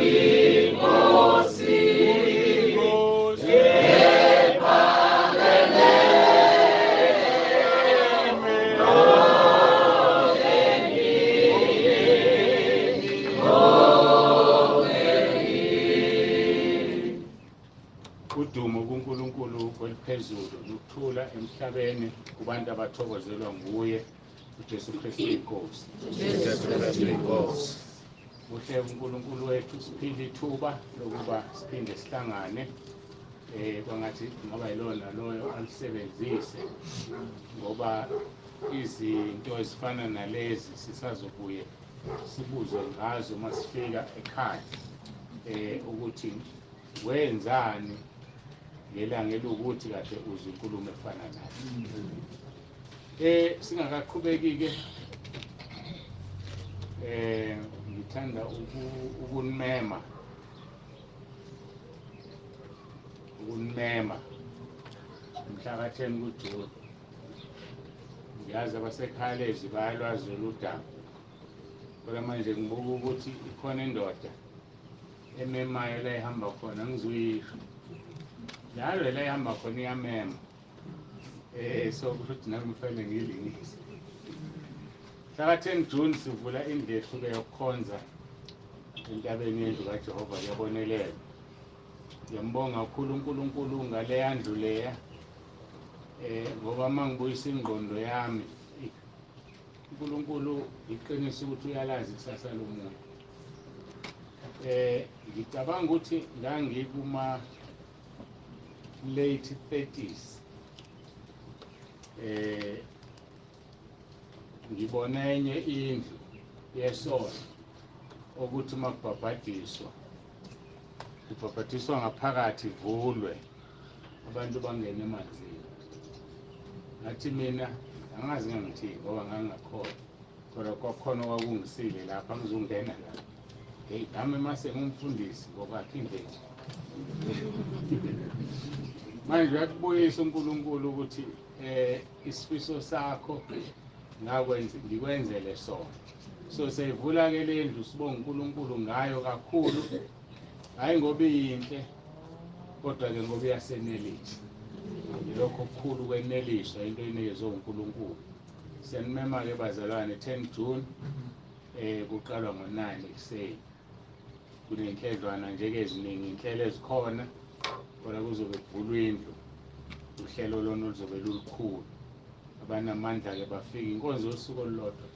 Uyinkosi ephakeme Udumo kuNkulunkulu kweliphezulu nokuthula emhlabeni kubantu abathokozelwa nguye uJesu Kristu inkosi. Jesu Kristu inkosi. Kuhle uNkulunkulu wethu siphinde ithuba lokuba siphinde sihlangane, kwangathi ngoba yilona loyo alisebenzise, ngoba izinto ezifana nalezi sisazobuye sibuze ngazo masifika ekhaya, ukuthi wenzani ngelanga elukuthi kade uzwe inkulumo efana nayo. Singakaqhubeki ke, ngithanda ukunimema mhla ka-10 kuJuni. Ngiyazi abasekhaya lezi bayalwazi lolu daba, kodwa manje ngibuka ukuthi ikhona indoda ememayo la ihamba khona, ngizuyisho njalo la ihamba khona iyamema. So kusho ukuthi nami kufanele ngiyilingise. Mhla ka-10 June sivula indlu yethu-ke yokukhonza entabeni yendlu kaJehova kuyabonelela. Ngiyambonga kakhulu uNkulunkulu ngaleya ndlu leya, ngoba uma ngibuyisa ingqondo yami, uNkulunkulu iqiniso ukuthi uyalazi ikusasa lomuntu. Ngicabanga ukuthi ngangikuma late 30s, ngibona enye indlu yesonto ukuthi uma kubhabhadiswa kubhabhadiswa ngaphakathi ivulwe abantu bangene emanzini. Ngathi mina angazi ngangithini ngoba ngangingakholwa, kodwa kwakukhona okwakungisile lapha ngizongena la. Hey, nami mase ngumfundisi ngokwakhe indlela. Manje uyakubuyisa uNkulunkulu ukuthi isifiso sakho ngakwenza ngikwenzele sona. So seyivula ke le ndlu, sibonga uNkulunkulu ngayo kakhulu, hayi ngoba iyinhle kodwa ke ngoba iyasenelisa. Lokho okukhulu kweneliswa into enikezwe uNkulunkulu. Siyanimema ke bazalwane 10 June, kuqalwa ngo-9 ekuseni. Kunenhledlwana nje ke eziningi, inhlelo ezikhona, kodwa kuzobe kuvulwa indlu, uhlelo lona luzobe lulukhulu. Abanamandla ke bafika inkonzo yosuku olulodwa,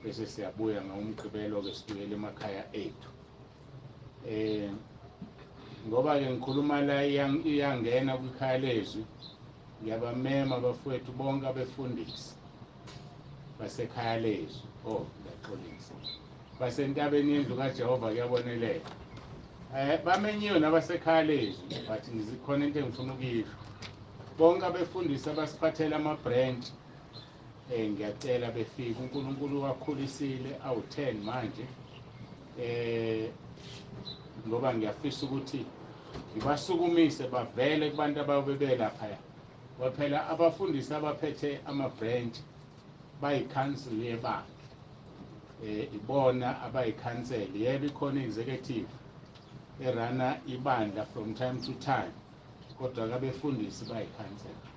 bese siyabuya ngomgqibelo ke sibuyele emakhaya ethu. Ngoba ke ngikhuluma la iyangena kwikhaya lezwi, ngiyabamema abafowethu bonke abefundisi basekhaya lezwi. Oh, ngiyaxolisa, basentabeni yendlu kaJehova kuyabonelela. Bamenyiwe nabasekhaya lezwi, but ngizikhona into engifuna ukuyisho. Bonke abefundisi abasiphathela ama-branch, ngiyacela befike. uNkulunkulu wakhulisile awu-10 manje, ngoba ngiyafisa ukuthi ngibasukumise bavele kubantu abayobe belaphaya. Ngoba phela abafundisi abaphethe ama-branch bayi-council yebandla, ibona abayikhansela. Yebo, ikhona i-executive erana ibandla from time to time, kodwa abefundisi bayikhansela.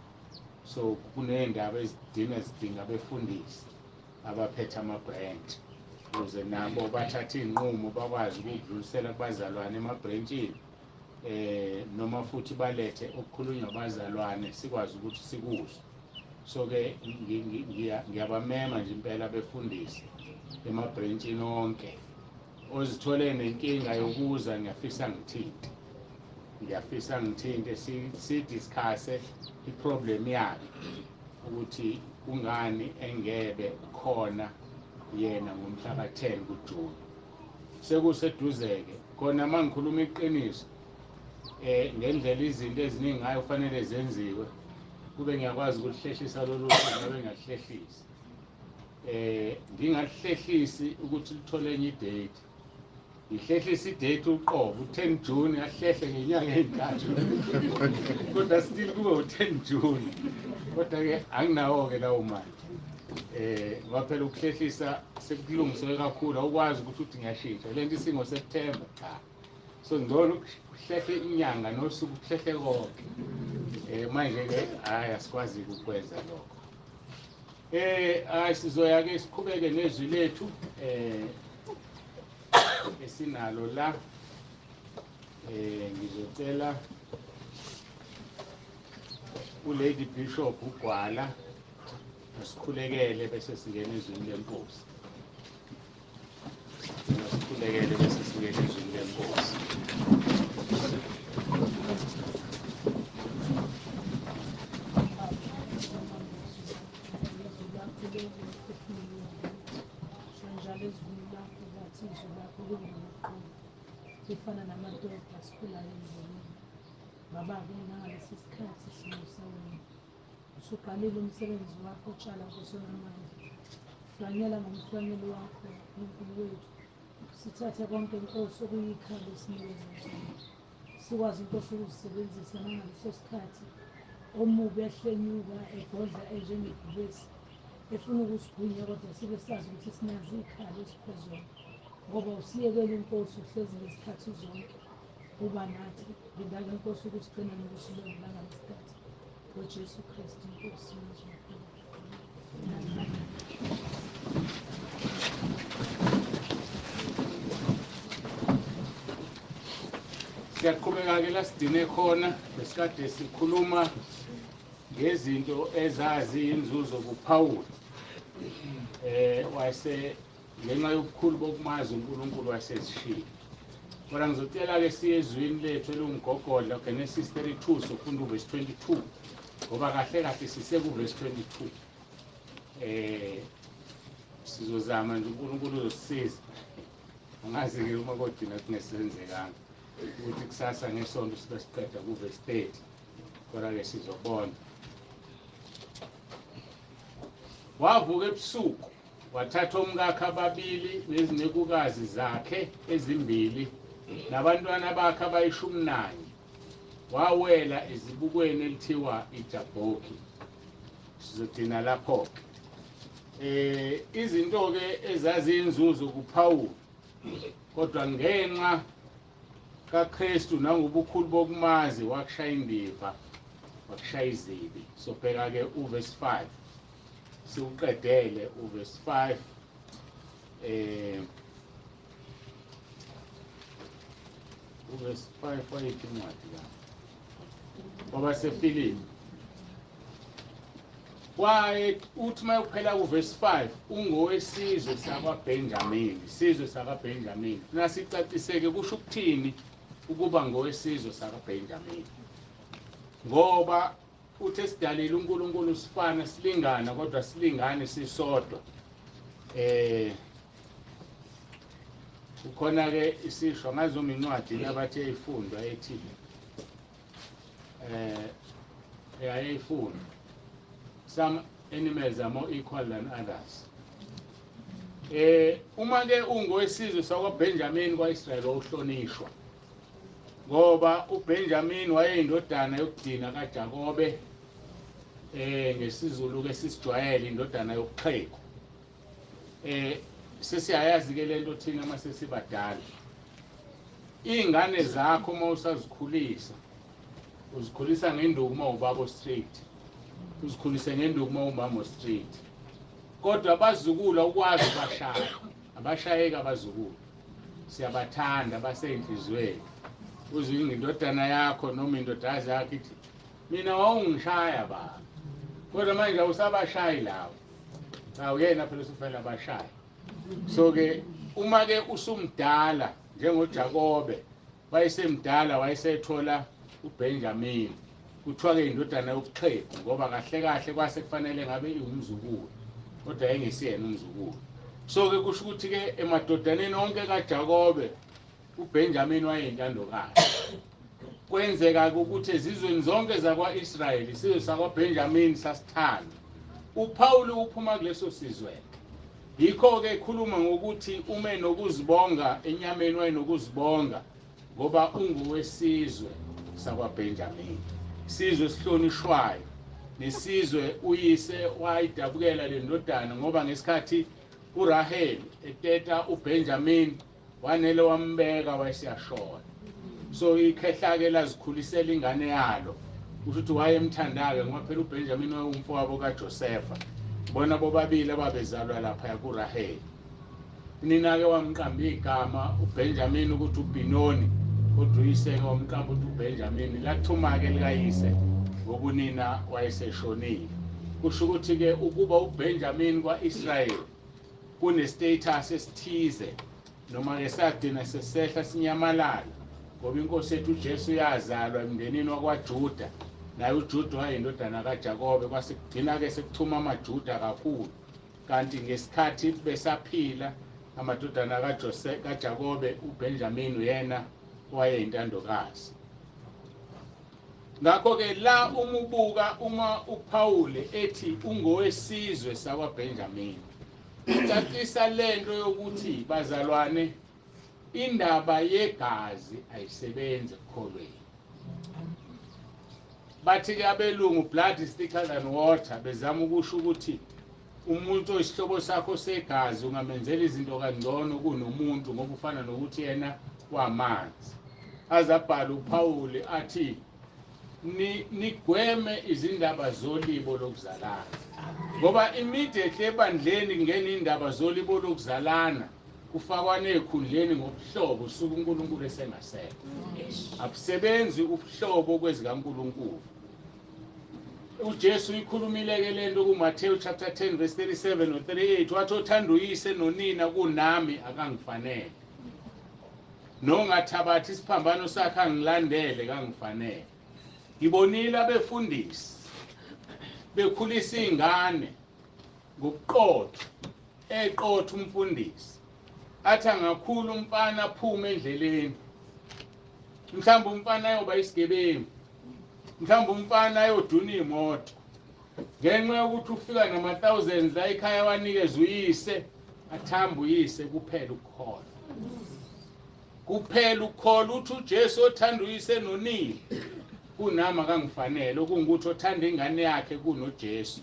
So kuney'ndaba ezidinga zidinga abefundisi abaphethe ama-branch ukuze nabo bathathe iy'nqumo bakwazi ukudlulisela kubazalwane ema-branchini, noma futhi balethe okukhulunywa abazalwane sikwazi ukuthi sikuzwe. So ke ngiyabamema nje impela abefundisi ema-branchini onke. Ozithole nenkinga yokuza, ngiyafisa ngithinte, ngiyafisa ngithinte si-discusse i-problem yakhe ukuthi kungani engebe khona yena ngomhla ka-10 kuJuni. Sekuseduze-ke khona uma ngikhuluma iqiniso, ngendlela izinto eziningi ngayo kufanele zenziwe, kube ngiyakwazi ukuhlehlisa lolu suku, ngabe ngiyahlehlisa. Ngingahlehlisi ukuthi lithole enye idate, ngihlehlisa idate uqobo u-10 June, ahlehle ngenyanga ey'ntathu, kodwa still kube u-10 June. Kodwa-ke anginawo-ke lawo mali. Ngoba phela ukuhlehlisa sekulungiswe kakhulu, awukwazi ukuthi uthi ngiyashintsha lento isingo September, cha. So ngcono ukuhlehle inyanga nosuku, kuhlehle konke. Manje ke hayi asikwazi ukukwenza lokho. Hayi sizoya ke siqhubeke nezwi lethu esinalo la. Ngizocela uLady Bishop uGwala asikhulekele bese singena ezwini lenkosi. Asikhulekele bese singena ezwini lenkosi. Ifana namadoda asikhulayo endleleni. Baba-ke nangalesi sikhathi simusa wena. Usuqalile umsebenzi wakho otshala Nkosi onamandla. Hlwanyela ngomhlwanyelo wakho uNkulunkulu wethu. Sithathe konke Nkosi okuyikhali esinikeza zona. Sikwazi Nkosi ukuzisebenzisa nangaleso sikhathi omubi ehlenyuka egodla enjengebhubesi efuna ukusigwinya, kodwa sibe sazi ukuthi sinazo iy'khali esiphe zona. Ngoba usiyekele inkosi uhlezi ngezikhathi zonke uba nathi. Ngindake inkosi ukusigcina nokusilonda nangalesikhathi. NgoJesu Kristu inkosi yethu. Siyaqhubeka ke la sidine khona, besikade sikhuluma ngezinto ezazi inzuzo kuPaul. Wase ngenxa yobukhulu bokumazi uNkulunkulu wasezishilo. Kodwa ngizocela ke siye ezwini lethu elungugogodla Genesis 32 sofunda uverse 22, ngoba kahle kahle sisekuverse 22. Sizozama nje uNkulunkulu uzosisiza. Angazi ke uma kodina kungesenzekanga ukuthi kusasa ngesonto sibe siqeda kuverse 30, kodwa ke sizobona. Wavuka ebusuku wathatha omkakhe ababili nezinekukazi zakhe ezimbili nabantwana bakhe abayi-11, wawela ezibukweni elithiwa iJabhoki. Sizogcina lapho ke. Izinto ke ezaziyinzuzo kuPaul, kodwa ngenxa kaKristu nangobukhulu bokumazi wakushaya indiva, wakushaya izibi. Sobheka ke uverse 5, siwuqedele uverse 5. Uverse 5 wayiphi incwadi la? KwabaseFilipi. Waye uthi mayokuphela kuverse 5 ungowesizwe sakwaBenjamini, isizwe sakwaBenjamini. Nasicaciseke kusho ukuthini ukuba ngowesizwe sakwaBenjamini? Ngoba uthi esidalile uNkulunkulu sifana silingana, kodwa silingane sisodwa. Ukhona ke isisho ngazoma incwadi nabathi eyifundwa ethi eyayifundwa, some animals are more equal than others. Uma ke ungowesizwe sakwaBenjamin kwaIsrael uhlonishwa, ngoba uBenjamin wayeyindodana yokugcina kaJakobe, ngesiZulu ke sisijwayele indodana yokuxhegu. Sesiyayazi ke lento thina mase sibadala. Ingane zakho uma usazikhulisa, uzikhulisa ngenduku uma ubaba street, uzikhulise ngenduku uma umama street. Kodwa abazukulu ukwazi ubashaya, abashayeka abazukulu. Siyabathanda baseyinhlizweni. Uzwe indodana yakho noma indodakazi yakho ithi mina wawungishaya baba, kodwa manje awusabashayi lawo. Cha, uyena phela usufela abashayi. So ke uma ke usumdala njengoJakobe wayesemdala wayesethola uBenjamin, kuthiwa ke indodana yobuxhegu, ngoba kahle kahle kwase kufanele ngabe iwumzukulu, kodwa yayingesiyena umzukulu. So ke kusho ukuthi ke emadodaneni onke kaJakobe uBenjamin wayeyintandokazi. Kwenzeka ukuthi ezizweni zonke zakwa-Israyeli isizwe sakwaBenjamin sasithanda. uPaul uphuma kuleso sizwe. Yikho ke ekhuluma ngokuthi ume nokuzibonga enyameni, wayenokuzibonga ngoba ungowesizwe sakwaBenjamin, isizwe esihlonishwayo Nesizwe uyise wayidabukela le ndodana, ngoba ngesikhathi uRahel eteta uBenjamin wanele wambeka wayesiyashona. So ikhehla-ke lazikhulisela ingane yalo, kusho ukuthi wayemthanda-ke ngoba phela uBenjamin wayewumfowabo kaJosefa, bona bobabili ababezalwa laphaya kuRahel. Unina-ke wamqamba igama uBenjamin ukuthi uBinoni, kodwa uyise-ke wamqamba ukuthi uBenjamin. Lathuma-ke likayise ngoba unina wayeseshonile. Kusho ukuthi-ke ukuba uBenjamin kwa-Israyeli kune-status esithize, noma-ke sagcina sesehla sinyamalala, ngoba inkosi yethu uJesu yazalwa emndenini wakwaJuda, naye uJuda wayeyindodana kaJakobe. Kwase kugcina-ke sekuthuma amaJuda kakhulu, kanti ngesikhathi besaphila amadodana kaJakobe uBenjamin uyena wayeyintandokazi. Ngakho-ke la uma ubuka, uma uPawule ethi ungowesizwe sakwaBenjamin, ucacisa lento yokuthi bazalwane, indaba yegazi ayisebenzi ekukholweni. Bathi-ke abelungu blood is thicker than water, bezama ukusho ukuthi umuntu oyisihlobo sakho segazi ungamenzela izinto kangcono kunomuntu, ngoba ufana nokuthi yena wamanzi. Azabhala uPawuli athi nigweme izindaba zolibo lokuzalana, ngoba immediately ebandleni kungena indaba zolibo lokuzalana, kufakwa nezikhundleni ngobuhlobo suku uNkulunkulu esengasekho. Abusebenzi ubuhlobo kwezikaNkulunkulu. uJesu uyikhulumile-ke lento kuMathewu chapter 10 verse 37 no 38, wathi othanda uyise nonina kunami akangifanele, nongathabathi isiphambano sakhe angilandele kangifanele. Ngibonile abefundisi bekhulisa iy'ngane ngobuqotho, eqotho umfundisi athi angakhula umfana aphume endleleni, mhlawumbe umfana ayoba isigebengu, mhlawumbe umfana ayoduna imoto, ngenxa yokuthi ufika nama-thousands la ekhaya wanikeza uyise, athamba uyise, kuphela ukukholwa. Kuphela ukukholwa. Uthi uJesu othanda uyise nonina kunami akangifanele, okungukuthi othanda ingane yakhe kunoJesu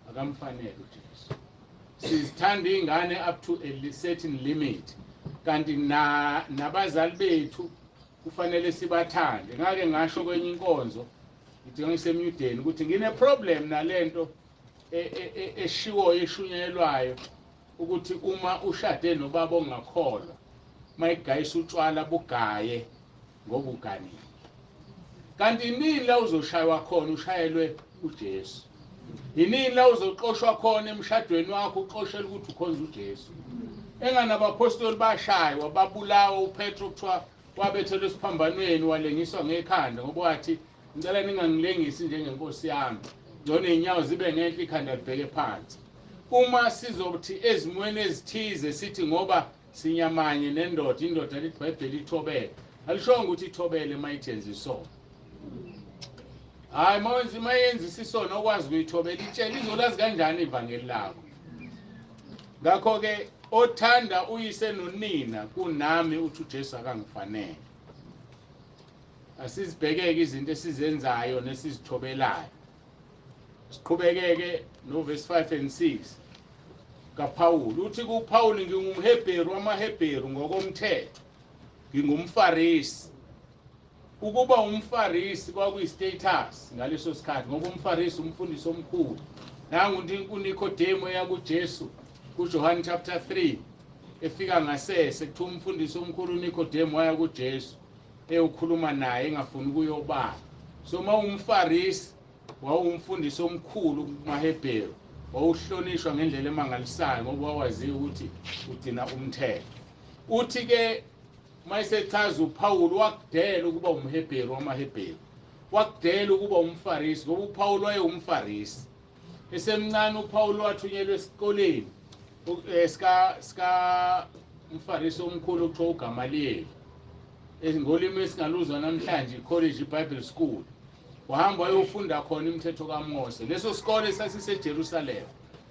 akamfanele uJesu. Sizithanda ingane up to a certain limit, kanti nabazali bethu kufanele sibathande. Ngake ngasho kwenye inkonzo ngithi ngisemnyudeni ukuthi ngine problem nalento eshiwoyo eshunyelwayo ukuthi uma ushade nobaba ongakholwa mayigayisa utshwala bugaye ngoba uganile, kanti nini la uzoshaywa khona ushayelwe uJesu? Yinini la uzoxoshwa khona emshadweni wakho uxoshela ukuthi ukhonza uJesu? Enganabapostoli bashaywa babulawa, uPetro kuthiwa wabethelwa esiphambanweni walengiswa ngekhanda ngoba wathi ngicela ningangilengisi njengenkosi yami, ngcono iy'nyawo zibe ngenhla ikhanda libheke phansi. Uma sizothi ezimweni ezithize sithi ngoba sinyamanye nendoda, indoda lithi iBhayibheli ithobele, alishongo ukuthi ithobele uma ithenza isono. Hhayi, uma yenzisa isono okwazi ukuyithobela, itshela izolazi kanjani ivangeli lakho? Ngakho-ke othanda uyise nonina kunami uthi uJesu akangifanele. Asizibhekeke izinto esizenzayo nesizithobelayo. Siqhubekeke no verse 5 and 6 kaPawulu. Uthi kuPawulu, ngingumHebheru wamaHebheru ngokomthetho, ngingumFarisi. Ukuba umFarisi kwakuyi-status ngaleso sikhathi, ngoba umFarisi umfundisi omkhulu. Nangu uNikodemu eya kuJesu kuJohane chapter 3, efika ngasese, kuthiwa umfundisi omkhulu uNikodemu waya kuJesu eyokhuluma naye engafuni ukuyobala. So uma umFarisi wawumfundisi omkhulu kumaHebheru, wawuhlonishwa ngendlela emangalisayo ngoba wawaziwa ukuthi ugcina umthetho. Uthi ke mayesechaza uPawulu, wakudela ukuba umHebheru wamaHebheru, wakudela ukuba umFarisi, ngoba uPawulu wayewumFarisi. Esemncane uPawulu wathunyelwa esikoleni sika umFarisi omkhulu okuthiwa uGamaliyeli, ngolimi esingaluzwa namhlanje i-college, i-Bible School. Wahamba wayofunda khona imithetho kaMose. Leso sikole sasiseJerusalema,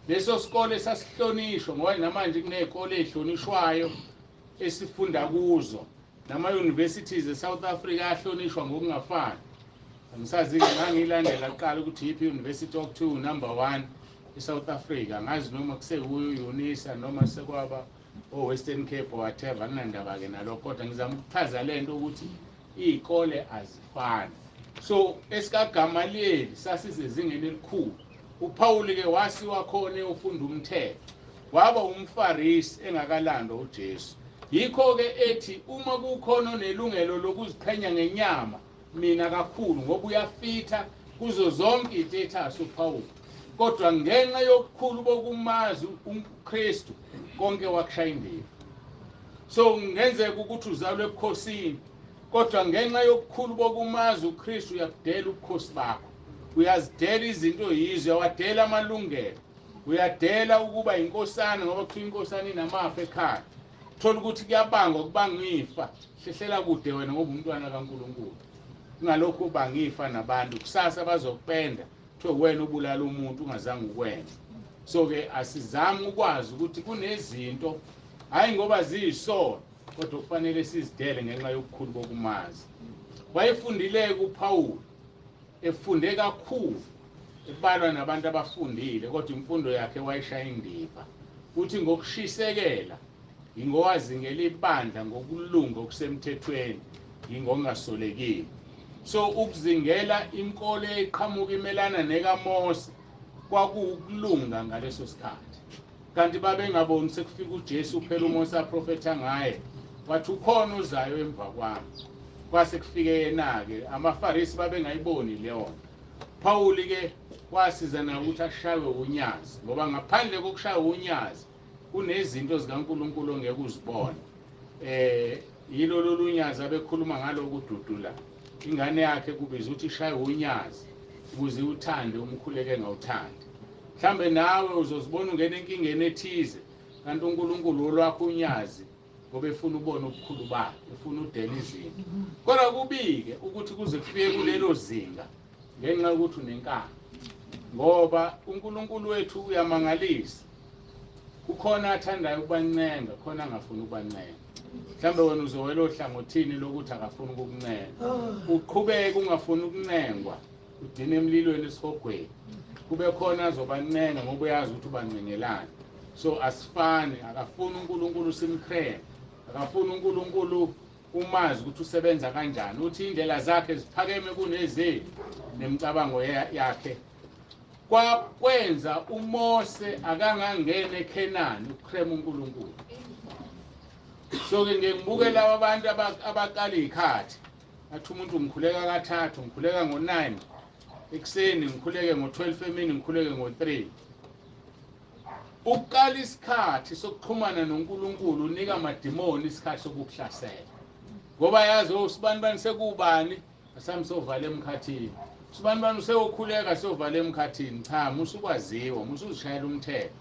leso sikole sasihlonishwa, ngoba namanje kuney'kole ey'hlonishwayo esifunda kuzo, nama-universities e-South Africa ahlonishwa ngokungafani. Angisazi-ke, ngangiyilandela kuqala ukuthi yiphi i-university okuthiwa number 1 e-South Africa. Angazi noma kusekuyo u-UNISA noma sekwaba o-Western Cape or whatever, anginandaba-ke nalokho, kodwa ngizama ukuchaza le nto ukuthi iy'kole azifani. So esikaGamaliyeli sasisezingeni elikhulu. uPaul-ke wasiwa khona eyofunda umthetho, waba umFarisi engakalandwa uJesu. Yikho-ke ethi uma kukhona onelungelo lokuziqhenya ngenyama, mina kakhulu, ngoba uyafitha kuzo zonke iy'status uPaul, kodwa ngenxa yobukhulu bokumazi uKristu konke wakushaya indiva. So kungenzeka ukuthi uzalwe ebukhosini, kodwa ngenxa yobukhulu bokumazi uKristu uyakudela ubukhosi bakho, uyazidela izinto yizo, uyawadela amalungelo, uyadela ukuba inkosana, ngoba kuthiwa inkosana inamafa ekhaya. Thola ukuthi kuyabangwa kubanga ifa, hlehlela kude wena ngoba umntwana kaNkulunkulu. Kungalokhu ubanga ifa nabantu, kusasa bazokupenda kuthiwe wena ubulala umuntu ungazange ukwenze. So-ke asizame ukwazi ukuthi kunezinto hhayi ngoba ziyisono, kodwa kufanele sizidele ngenxa yobukhulu bokumazi. Wayefundile-ke uPaul, efunde kakhulu, ebalwa nabantu abafundile, kodwa imfundo yakhe wayishaya indiva. Uthi ngokushisekela ngingowazingela ibandla ngokulunga okusemthethweni, ngingokungasolekile. So ukuzingela inkolo eqhamuka imelana nekaMose kwakuwukulunga ngaleso sikhathi. Kanti babengaboni sekufika uJesu phela uMose aprofetha ngaye, wathi ukhona ozayo emva kwami. Kwase kufike yena-ke, amaFarisi babengayiboni leyo nto. Paul-ke wasiza naye ukuthi ashaywe unyazi, ngoba ngaphandle kokushaywa unyazi kunezinto zikaNkulunkulu ongeke uzibone. Yilo lolu nyazi abekhuluma ngalo ukududula ingane yakhe, kubiza ukuthi ishaywe unyazi ukuze uthande umkhuleke engawuthandi. Mhlambe nawe uzozibona ungena enkingeni ethize, kanti uNkulunkulu olwakho unyazi ngoba efuna ubone ubukhulu bakhe, efuna udela izinto. Kodwa kubike ukuthi kuze kufike kulelo zinga ngenxa yokuthi unenkani, ngoba uNkulunkulu wethu uyamangalisa. Kukhona athandayo ukubancenga, khona angafuni ukubancenga. Mhlambe wena uzowela ohlangothini lokuthi akafuni ukukuncenga, uqhubeke ungafuni ukuncengwa, ugcine emlilweni esihogweni. Kube khona azobancenga ngoba uyazi ukuthi ubancengelani. So asifani, akafuni uNkulunkulu simcreme, akafuni uNkulunkulu umazi ukuthi usebenza kanjani, uthi indlela zakhe ziphakeme kunezethu nemicabango yakhe. Kwakwenza uMose akangangena eKhenani ukucrema uNkulunkulu. So-ke ngibuke laba abantu abaqala iy'khathi, athi umuntu ngikhuleka kathathu, ngikhuleka ngo-9 ekuseni, ngikhuleke ngo-12 emini, ngikhuleke ngo-3. Ukuqala isikhathi sokuxhumana noNkulunkulu unika amadimoni isikhathi sokukuhlasela, ngoba yazi usibani bani sekubani asami sovala emkhathini, usibani bani useyokhuleka sovala emkhathini. Cha, musukwaziwa, musuzishayela umthetho.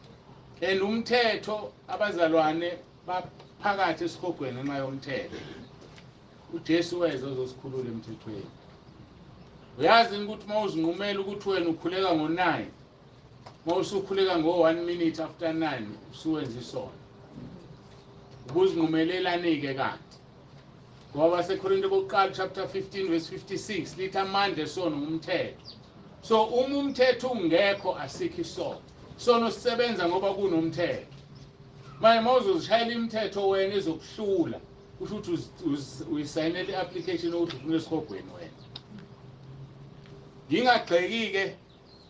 And umthetho abazalwane baphakathi esihogweni ngenxa yomthetho. uJesu weza ozosikhulula emthethweni. Uyazi ukuthi uma uzinqumela ukuthi wena ukhuleka ngo-9, uma usukhuleka ngo-1 minute after 9 usuwenza isono. Ubuzinqumelelani-ke kanti? Ngoba baseKorinte bokuqala chapter 15 verse 56 lithi amandla esono ngumthetho. So uma umthetho ungekho asikho isono. Isono sisebenza ngoba kunomthetho. Manje uma uzozishayela imithetho wena ezokuhlula, kusho ukuthi uyisayinela i-application ukuthi ufuna esihogweni wena. Ngingagxeki-ke,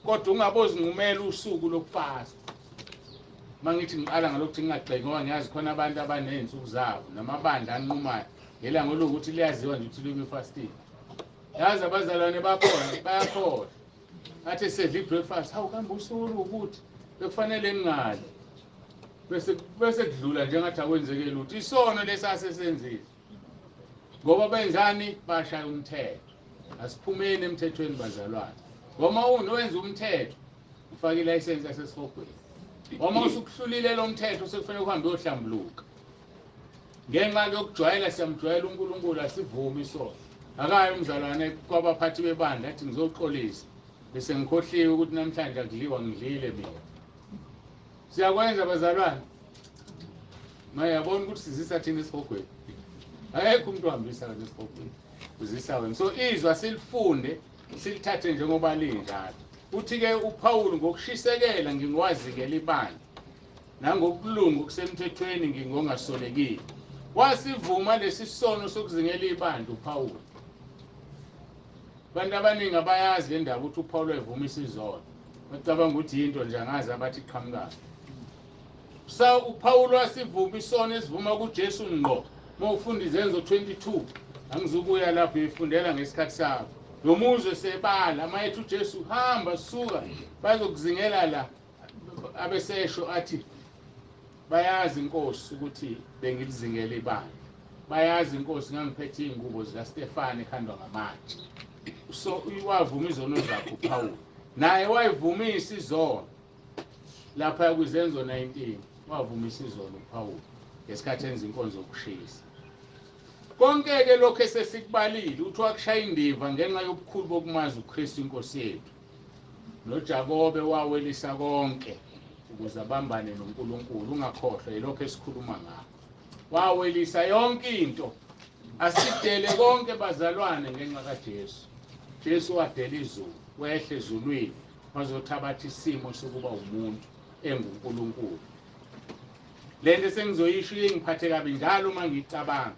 kodwa ungabozinqumela usuku lokufasta. Uma ngithi ngiqala ngalokuthi ngingagxeki, ngoba ngiyazi khona abantu abaney'nsuku zabo namabandla anqumayo ngelanga lokuthi liyaziwa nje ukuthi libe fasting. Yazi abazalwane bakhona bayakhohlwa, athi sedla i-breakfast, hawu kambe usuku ukuthi bekufanele ngingadli, bese kudlula njengathi akwenzeke lutho. Isono lesasesenzile ngoba benzani? Bashaya umthetho. Asiphumeni emthethweni bazalwane, ngoba unowenza umthetho ufake ilayisensi yasesihogweni. Uma usukuhlulile lo mthetho sekufanele uhambe uyohlambuluka. Ngenxa yokujwayela, siyamjwayela uNkulunkulu, asivumi isono. Akayi umzalwane kwabaphathi bebandla athi ngizoxolisa bese ngikhohliwe ukuthi namhlanje akudliwa, ngidlile mina. Siyakwenza bazalwane. Mayabona ukuthi sizisa thina esihogweni. Akekho umuntu ohambisa wena esihogweni, uzisa wena. So izwi asilifunde Silithathe njengoba linjalo. Uthi ke uPaul ngokushisekela ngingowazikela ibandla nangokulunga okusemthethweni ngingongasolekile. Wasivuma lesi sono sokuzingela ibandla uPaul. Abantu abaningi abayazi le ndaba ukuthi uPaul wayevuma isizono. Bacabanga ukuthi into nje angazi abathi qhamuka. So uPaul wasivuma isono esivuma kuJesu ngqo. Mawufunda Izenzo 22 angizukuya lapho uyifundela ngesikhathi sakho. Nomuzwe sebala mayethi uJesu hamba suka bazokuzingela la, abesesho athi bayazi inkosi ukuthi bengilizingela ibandla, bayazi inkosi ngangiphethe iy'ngubo zikaStefane ekhandwa ngamatshe. So wavuma izono zakhe uPaul, naye wayivumisa izono lapha kwiZenzo 19 wavumisa izono uPaul ngesikhathi enza inkonzo yokushisa. Konke-ke lokhu esesikubalile uthi wakushaya indiva ngenxa yobukhulu bokumazi uKristu inkosi yethu. NoJakobe wawelisa konke ukuze abambane noNkulunkulu. Ungakhohlwa yilokho esikhuluma ngakho. Wawelisa yonke into, asidele konke bazalwane ngenxa kaJesu. Jesu wadela izulu, wehla ezulwini wazothabatha isimo sokuba umuntu enguNkulunkulu. Lento sengizoyisho ingiphathe kabi njalo uma ngicabanga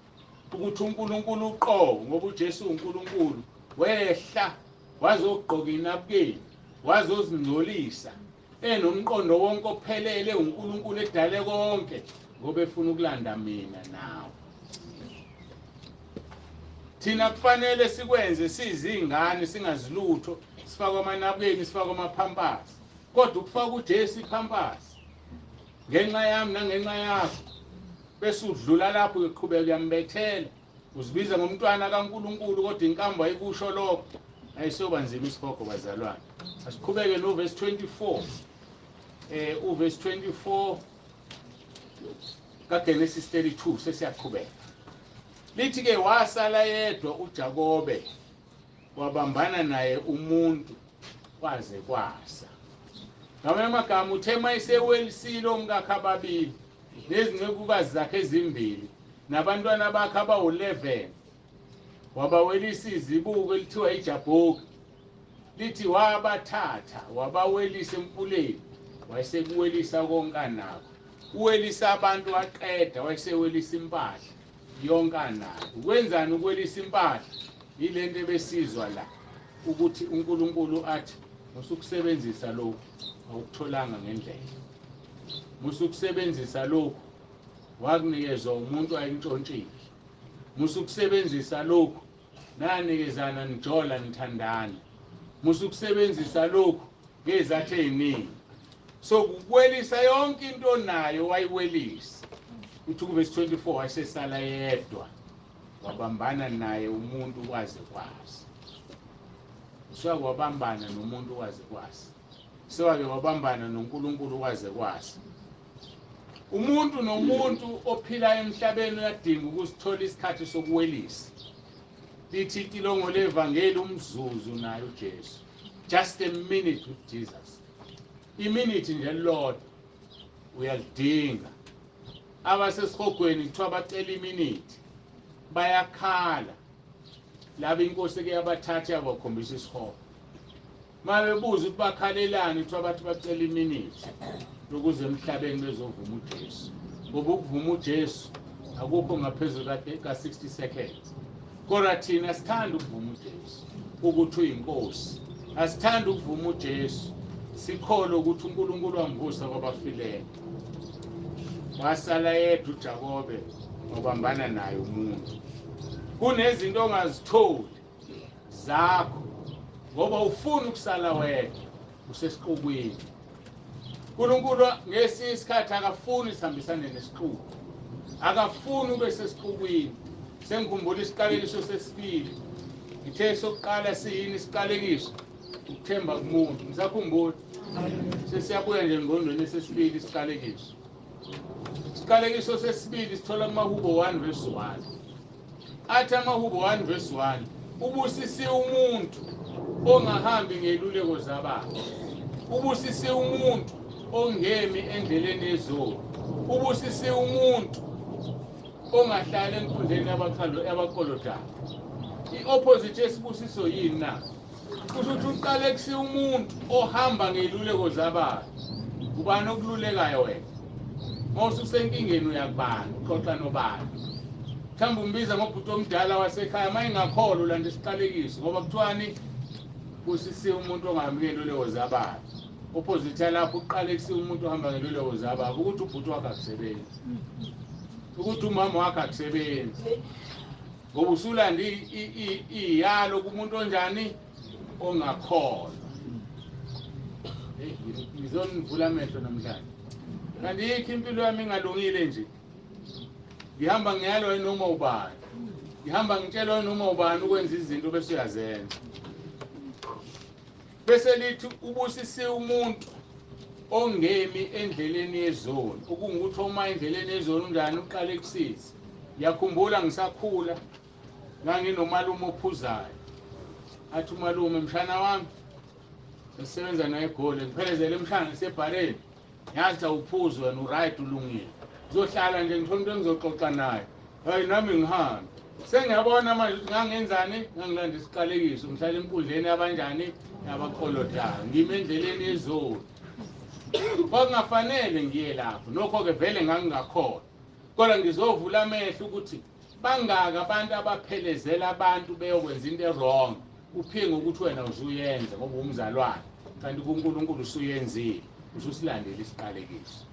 ukuthi uNkulunkulu uqobo, ngoba uJesu uNkulunkulu wehla wazogqoka inabukeni, wazozingcolisa enomqondo wonke ophelele uNkulunkulu edale konke ngoba efuna ukulanda mina nawe. Thina kufanele sikwenze sizingane singazilutho, sifake amanabukeni, sifake amaphampasi, kodwa ukufaka uJesu iphampasi ngenxa yami nangenxa yakho, bese udlula lapho uyoqhubeka uyambethela, uzibiza ngomntwana kaNkulunkulu kodwa inkambo ayikusho lokho. Ayisoba nzima isihogo bazalwane. Asiqhubeke no verse 24. Uverse 24 kaGenesis 32 sesiyaqhubeka. Lithi ke wasala yedwa uJakobe, wabambana naye umuntu kwaze kwasa. Ngamanye amagama uthe mayesewelisile omkakhe ababili nezincekukazi zakhe ezimbili nabantwana bakhe abawu-11, wabawelisa izibuko elithiwa iJabhoki. Lithi wabathatha wabawelisa emfuleni, wayesekuwelisa konke anakho. Uwelisa abantu waqeda, wayesewelisa impahla yonke anayo. Ukwenzani ukwelisa impahla? Yilento ebesizwa la ukuthi uNkulunkulu athi musukusebenzisa lokhu awukutholanga ngendlela, musukusebenzisa lokhu wakunikezwa umuntu ayintshontshile, musukusebenzisa lokhu nanikezana nijola nithandana, musukusebenzisa lokhu ngezathu ey'ningi. So kukwelisa yonke into onayo wayiwelisa. Uthi kuvesi 24 wayesesala yedwa, wabambana naye umuntu kwaze kwasa. Usewake wabambana nomuntu kwaze kwasa, sewake wabambana noNkulunkulu kwaze kwasa. Umuntu nomuntu ophila emhlabeni uyadinga ukusithola isikhathi sokuwelisa. Lithi itilongo levangeli umzuzu naye uJesu, just a minute with Jesus, iminute nje lodwa uyalidinga. Abasesihogweni kuthiwa bacela iminute, bayakhala laba inkosi ke yabathatha yabakhombisa isihogo. Mabebuza ukuthi bakhalelani, kuthiwa bathi bacela iminute ukuze emhlabeni bezovuma uJesu, ngoba ukuvuma uJesu akukho ngaphezulu ka-60 seconds. Kodwa thina sithanda ukuvuma uJesu ukuthi uyinkosi, asithanda ukuvuma uJesu sikholwe ukuthi uNkulunkulu wamvusa kwabafileyo. Wasala yedwa uJakobe wabambana naye umuntu. Kunezinto ongazitholi zakho ngoba ufuna ukusala wedwa, usesiqukwini. uNkulunkulu ngesinye isikhathi akafuni sihambisane nesixuku, akafuni ube sesiqukwini. Sengikhumbula isiqalekiso sesibili. Ngithe sokuqala siyini isiqalekiso? Ukuthemba kumuntu. Ngisakhumbula sesiyabuya nje engqondweni sesibili isiqalekiso. Isiqalekiso sesibili sithola kumaHubo 1 verse 1. Athi amaHubo 1 verse 1, ubusisiwe umuntu ongahambi ngeluleko zabantu, ubusisiwe umuntu ongemi endleleni yezoni, ubusisiwe umuntu ongahlali enkundleni yabaqolodayo. I-opposite yesibusiso yini na? Kusho ukuthi uqalekisiwe umuntu ohamba ngeluleko zabantu. Ubani okululekayo wena? Mawususenkingeni uyakubani, uxoxa nobani? Mhlawumbe umbiza ngobhuti omdala wasekhaya, uma engakholwa ulanda isiqalekiso, ngoba kuthiwani? Busisiwe umuntu ongahambi ngeluleko zabantu. Opposite lapho uqalekisiwe umuntu ohamba ngeluleko zabantu, ukuthi ubhuti wakhe akusebenzi, ukuthi umama wakhe akusebenzi, ngoba usulanda iyalo kumuntu onjani? Ongakholwa. Ngizonivula amehlo namhlanje. Kanti yikho impilo yami ingalungile nje. Ngihamba ngiyalwa noma ubani, ngihamba ngitshelwa noma ubani ukwenza izinto bese uyazenza. Bese lithi ubusisiwe umuntu ongemi endleleni yezoni. Okungukuthi uma endleleni yezoni unjani? Uqalekisise. Ngiyakhumbula ngisakhula nganginomalume ophuzayo. Athi umalume, mshana wami, sisebenza naye eGoli, ngiphelezele emshana sebhareni. Ngiyazi awuphuzi wena, uright, ulungile. Ngizohlala nje ngithola umuntu engizoxoxa naye. Hayi nami ngihambe. Sengiyabona manje ukuthi ngangenzani? Ngangilanda isiqalekiso, ngihlala enkundleni yabanjani? Yabaqolodayo. Ngime endleleni yezoni. Kwakungafanele ngiye lapho. Nokho-ke vele ngangingakholwa. Kodwa ngizovula amehlo ukuthi bangaka abantu abaphelezela abantu beyokwenza into e-wrong. Uphinge ukuthi wena usuyenza ngoba umzalwane, kanti kuNkulunkulu usuyenzile, ususilandela isiqalekiso.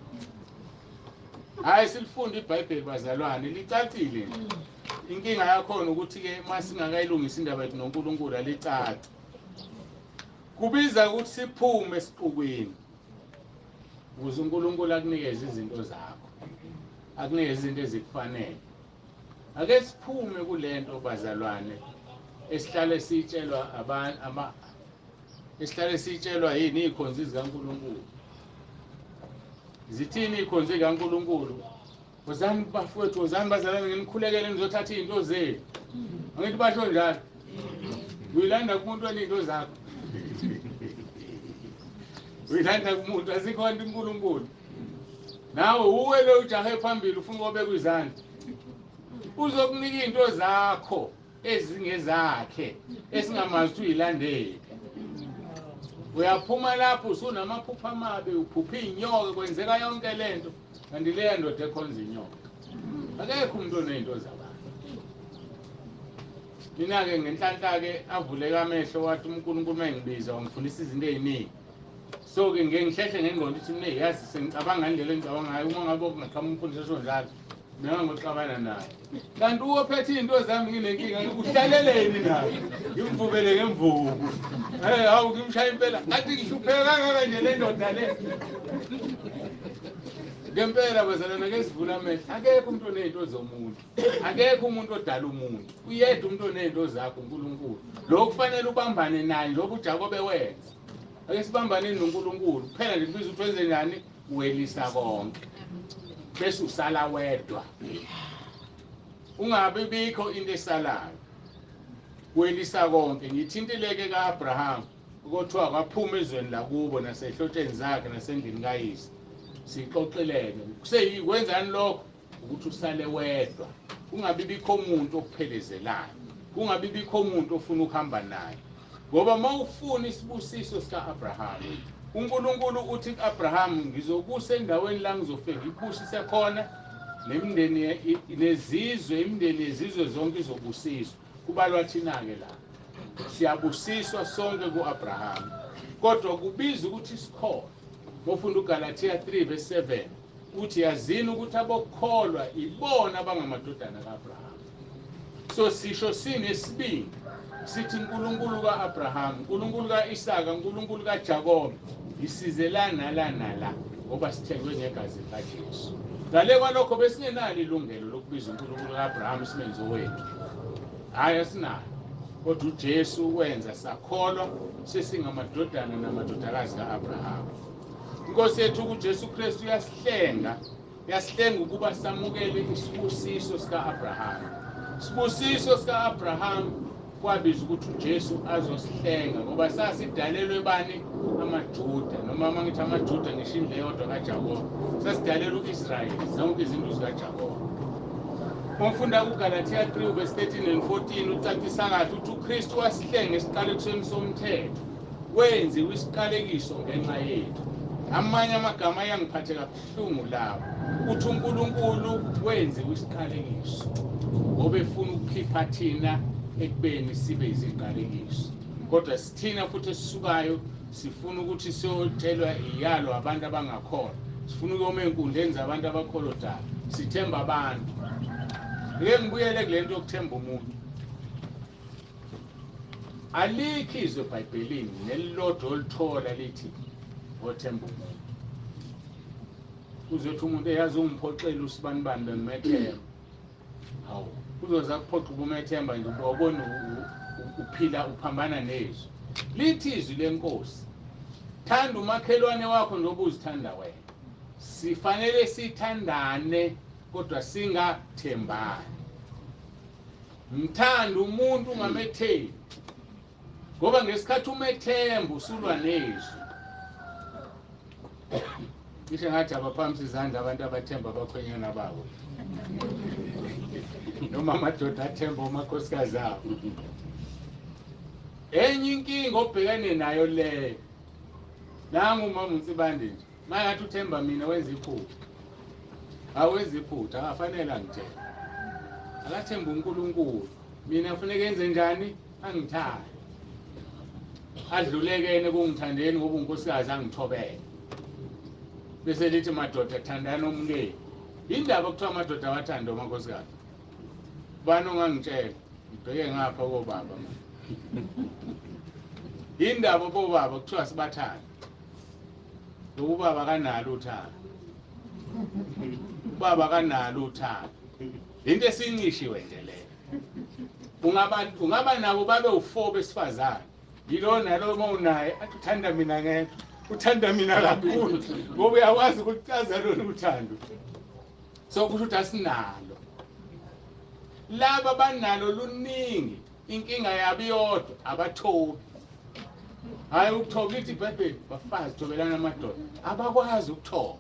Hayi, silifunde iBhayibheli bazalwane, licacile nje. Inkinga yakhona ukuthi-ke uma singakayilungisi indaba yethu noNkulunkulu alicaci. Kubiza ukuthi siphume esixukwini ukuze uNkulunkulu akunikeze izinto zakho, akunikeze izinto ezikufanele. Ake siphume kulento bazalwane esihlale sitshelwa abantu, esihlale sitshelwa yini? Izikhonzi zikaNkulunkulu. Zithini izikhonzi zikaNkulunkulu? Wozani bafowethu, wozani bazalwane, nginikhulekele nizothatha izinto zenu. Angithi basho njalo. Uyilanda kumuntu onezinto zakho. Uyilanda kumuntu, asikho nto uNkulunkulu. Nawe uwe lo ujahe phambili ufuna ukubeka izandla. Uzokunika izinto zakho ezingezakhe esingamazi ukuthi uyilandele. Uyaphuma lapho usunamaphupho amabi, uphupha inyoka, kwenzeka yonke lento. Kanti leya ndoda ekhonza inyoka. Akekho umuntu onezinto zabantu. Mina-ke ngenhlanhla-ke avuleka amehlo wathi uNkulunkulu mengibiza wangifundisa izinto ey'ningi. So-ke ngike ngihlehle ngengqondo ukuthi mina yazi sengicabanga ngendlela engicabanga ngayo, uma ngabe kungaqhamuka umfundisi esho njalo, mina ngoxabana naye. Kanti uwophethe iy'nto zami nginenkinga, uhlaleleni naye? Ngimvubele ngemvubu. Hawu ngimshaya impela. Kanti ngihlupheka kangaka nje le ndoda le. Ngempela bazalwane ke sivula amehlo. Akekho umuntu oney'nto zomuntu. Akekho umuntu odala umuntu. Uyedwa umuntu oney'nto zakho, uNkulunkulu. Lo kufanele ubambane naye njengoba uJakobe wenza. Ake sibambane noNkulunkulu. Kuphela nje kubiza ukuthi wenze njani? Welisa konke. Bese usala wedwa. Ungabi bikho into esalayo. Welisa konke. Ngithintileke kaAbraham ukuthiwa kwaphuma ezweni lakubo nasehlotsheni zakhe nasendlini kayise. Sixoxeleke. Kuseyikwenzani lokho? Ukuthi usale wedwa. Kungabi bikho umuntu okuphelezelayo. Kungabi bikho umuntu ofuna ukuhamba naye. Ngoba mawufuna isibusiso sikaAbraham, uNkulunkulu uthi kuAbraham, ngizokusa endaweni la ngizofika ngikubusise khona, nemindeni nezizwe, imindeni yezizwe zonke izobusiswa. Kubalwa thina-ke la. Siyabusiswa sonke kuAbraham. Kodwa kubiza ukuthi sikholwe. Ngofunda uGalatia 3 verse 7 uthi yazini ukuthi abokukholwa ibona abangamadodana kaAbraham. So sisho sinesibindi sithi uNkulunkulu kaAbraham, uNkulunkulu kaIsaka, uNkulunkulu kaJakobe, isize la nala nala, ngoba sithengwe ngegazi likaJesu. Ngale kwalokho besingenalo ilungelo lokubiza uNkulunkulu kaAbraham simenze wethu. Hayi, asinalo. Kodwa uJesu wenza sakholwa, sesingamadodana namadodakazi kaAbraham. Inkosi yethu uJesu Kristu uyasihlenga, uyasihlenga ukuba samukele isibusiso sikaAbraham. Isibusiso sikaAbraham kwabiza ukuthi uJesu azosihlenga, ngoba sasidalelwe bani? AmaJuda, noma uma ngithi amaJuda ngisho indlu eyodwa kaJakobe. Sasidalelwe uIsrayeli, zonke izinto zikaJakobe. Umfunda kuGalatia 3 verse 13 and 14 ucacisa kahle ukuthi uKristu wasihlenga esiqalekisweni somthetho, wenziwe isiqalekiso ngenxa yethu. Amanye amagama ayangiphathe kabuhlungu lawo. Uthi uNkulunkulu wenziwe isiqalekiso ngoba efuna ukukhipha thina ekubeni sibe iziqalekiso. Kodwa sithina futhi esisukayo sifuna ukuthi siyotshelwa iyalo abantu abangakholwa, sifuna ukuyoma ey'nkundleni zabantu abakholwa dala, sithemba abantu. Ngike ngibuyele kule nto yokuthemba umuntu. Alikho izwe eBhayibhelini nelilodwa olithola lithi othemba umuntu. Uzothi umuntu eyazi ungiphoxela usibanibani bengimethemba. Hawu, uzoza kuphoxa ubumethemba nje ubona uphila uphambana nezwi. Lithi izwi lenkosi, thanda umakhelwane wakho njengoba uzithanda wena. Sifanele sithandane kodwa singathembani. Mthanda umuntu ungamethembi, ngoba ngesikhathi umethemba usulwa nezwi. Ngisho ngathi abaphamisa izandla abantu abathemba abakhwenyana babo, noma amadoda athemba umakhosikazi abo. Enye inkinga obhekene nayo leyo, nangu umama uNsibande nje mangathi uthemba mina wenza iphutha. Awenza iphutha, akafanele angithembe. Akathemba uNkulunkulu. Mina kufuneka enze njani? Angithande. Adlulekene kungithandeni ngoba unkosikazi angithobele. Bese lithi madoda thandana omkenu. Indaba kuthiwa amadoda awathanda umakhosikazi. Bani ongangitshela? Ngibheke ngapha kobaba manje. Indaba bobaba kuthiwa sibathanda. Ubaba kanalo uthando. Ubaba kanalo uthando. Into esincishiwe nje leyo. Ungaba nabo babe u4 besifazane. Yilo nalo uma unaye athi uthanda mina ngedwa, uthanda mina kakhulu ngoba uyakwazi ukuchaza lolu uthando. So kusho ukuthi asinalo. Laba banalo luningi, inkinga yabo iyodwa, abathobi. Hayi ukuthoba, ithi iBhayibheli bafazi thobelana amadoda, abakwazi ukuthoba.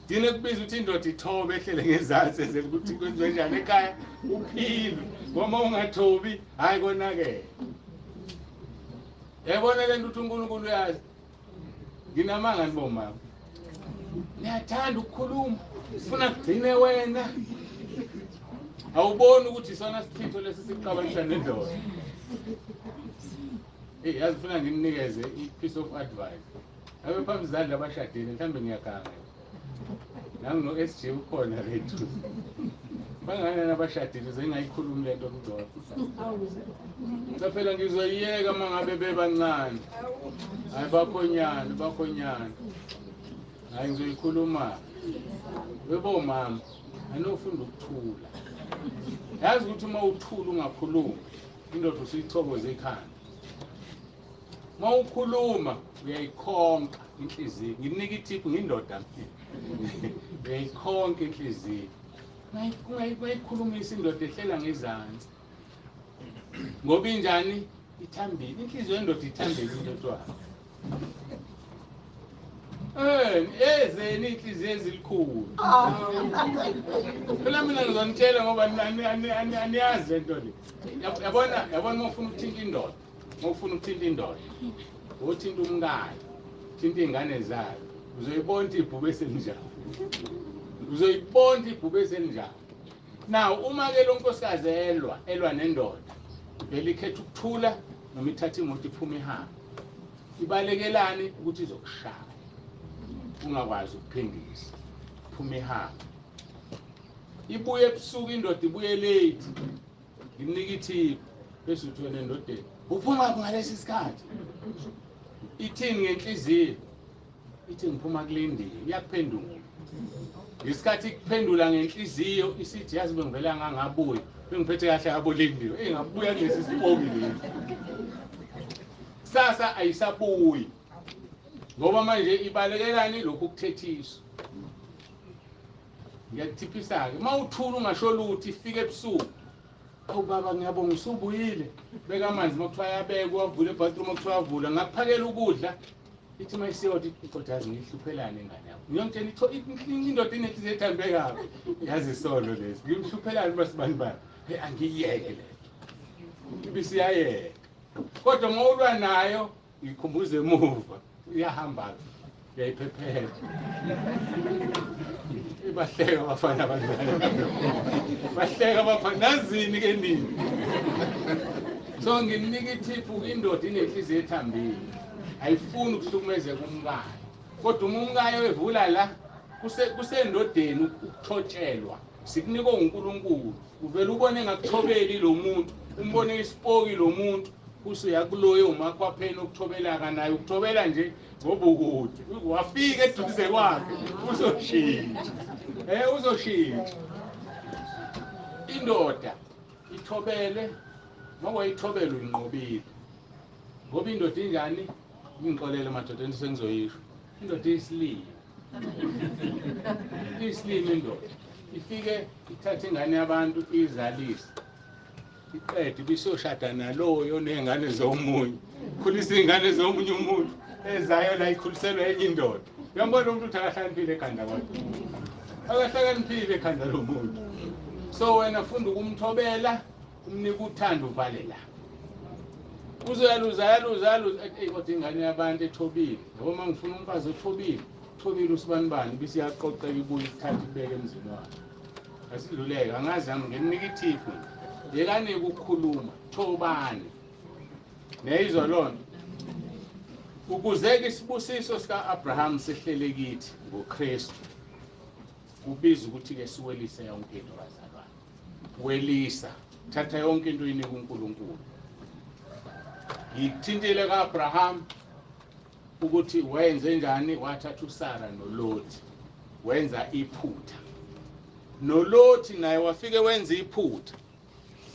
Yini kubiza ukuthi indoda ithobe ehlele ngezansi ezele ukuthi kwenziwe njani ekhaya uphile, ngoba ungathobi hayi konakele. Yabona le nto ukuthi uNkulunkulu uyazi. Nginamanga nibomama. Niyathanda ukukhuluma, ufuna kugcine wena. Awuboni ukuthi isona sichitho lesi sikuxabanisa nendoda. Hey, yazi ufuna ngimnikeze i-piece of advice. Abe phambi izandla abashadile, mhlawumbe ngiyaganga. Nangu no-SJ ukhona lethu. Bangani abashadile sengayikhulumi lento kuzona. Cha phela ngizoyiyeka mangabe bebancane. Hayi bakhonyana, bakhonyana. Hayi ngizoyikhuluma. Webo mama, anofunda ukuthula. Yazi ukuthi uma uthula ungakhulumi, indoda usuyichoboza ekhanda. Uma ukhuluma uyayikhonka inhliziyo. Nginika ithiphu ngindoda. Uyayikhonka inhliziyo. Ungayikhulumisa indoda ehlela ngezansi. Ngoba injani? Ithambile. Inhliziyo yendoda ithambile into etwala. Ezeni inhliziyo ezilikhulu. Phela mina ngizonitshela ngoba aniyazi lento le. Yabona uma ufuna ukuthinta indoda, uma ufuna ukuthinta indoda, uthinta umkayo, uthinta iy'ngane zayo, uzoyibona ibhubesi elinjani. Uzoyibona ibhubesi elinjani. Now uma ke lo nkosikazi elwa nendoda, vele ikhetha ukuthula noma ithatha imoto iphume ihambe. Ibalekelani ukuthi izokushaya. Ungakwazi ukuphindisa. Phuma ihambe. Ibuye ebusuku indoda ibuye late. Nginika ithiphu bese uthi wena endodeni, uphuma ngalesi sikhathi. Ithini ngenhliziyo? Ithi ngiphuma kulindiwe, iyakuphendula. Ngesikhathi ikuphendula ngenhliziyo isithi yazi bengivela ngangabuya, bengiphethe kahle abolindiwe. Engabuya kulesi sipoki lesi. Kusasa ayisabuyi. Ngoba manje ibalekelani lokhu ukuthethiswa. Ngiyakuthiphisa-ke, uma uthula ungasho lutho ifike ebusuku. Awu baba ngiyabonga usubuyile. Beka amanzi uma kuthiwa ayabekwa, wavula ebathroom uma kuthiwa avula. Ngakuphakela ukudla. Ithi mayisiyodwa iqoda yazi ngihluphelane ingane yakho. Ngiyomtshela indoda inenhliziyo ethambe kabi. Yazi isono lesi. Ngimhluphelane basibani bani. Hey angiyeke le. Ibisiyayeka. Kodwa mawulwa nayo ikhumbuza emuva. Iyahamba uyayiphephela. Bahleka abafana abancane. Bahleka abafana nazini ke nini. So ngimnika ithiphu indoda inenhliziyo ethambile. Ayifuni ukuhlukumezeka umkayo. Kodwa uma umkayo evula la kusendodeni ukuthotshelwa. Sikunikwa uNkulunkulu. Uvela ubone ngakuthobeli lo muntu, umbone isipoki lo muntu. Usuyakuloyo umakhwapheni okuthobelaka naye ukuthobela nje ngoba ukude wafika eduze kwakhe uzoshintsha. Uzoshintsha. Indoda ithobele, makwayithobela uyinqobile. Ngoba indoda injani? Ngixolele madoda into sengizoyisho. Indoda iyisilima. Iyisilima indoda. Ifike ithathe ingane yabantu izalise. Iqede ibisoshada naloyo ney'ngane zomunye. Khulisa iy'ngane zomunye umuntu ezayo la ikhuliselwa enye indoda. Uyambona umuntu ukuthi akahlakaniphile ekhanda kwakhe. Akahlakaniphile ekhanda lomuntu. So wena funda ukumthobela, umnika uthando uvale la. Uzoyaluza yaluza yaluza eyi kodwa ingane yabantu ethobile. Yabo uma ngifuna umfazi othobile, uthobile usibanibani bese iyaqoqeka ibuye ithathe ibeke emzini wakhe. Asidluleke angazi nami ngimnika ithiphu. Yekani ukukhuluma, thobani. Neyizwa lona. Ukuze-ke isibusiso sika-Abraham sehlele kithi ngoKristu. Kubiza ukuthi-ke siwelise yonke into bazalwane. Welisa, thatha yonke into uyinike uNkulunkulu. Ngikuthintile ka-Abraham ukuthi wenze njani, wathatha uSara noLothi wenza iphutha. NoLothi naye wafike wenza iphutha.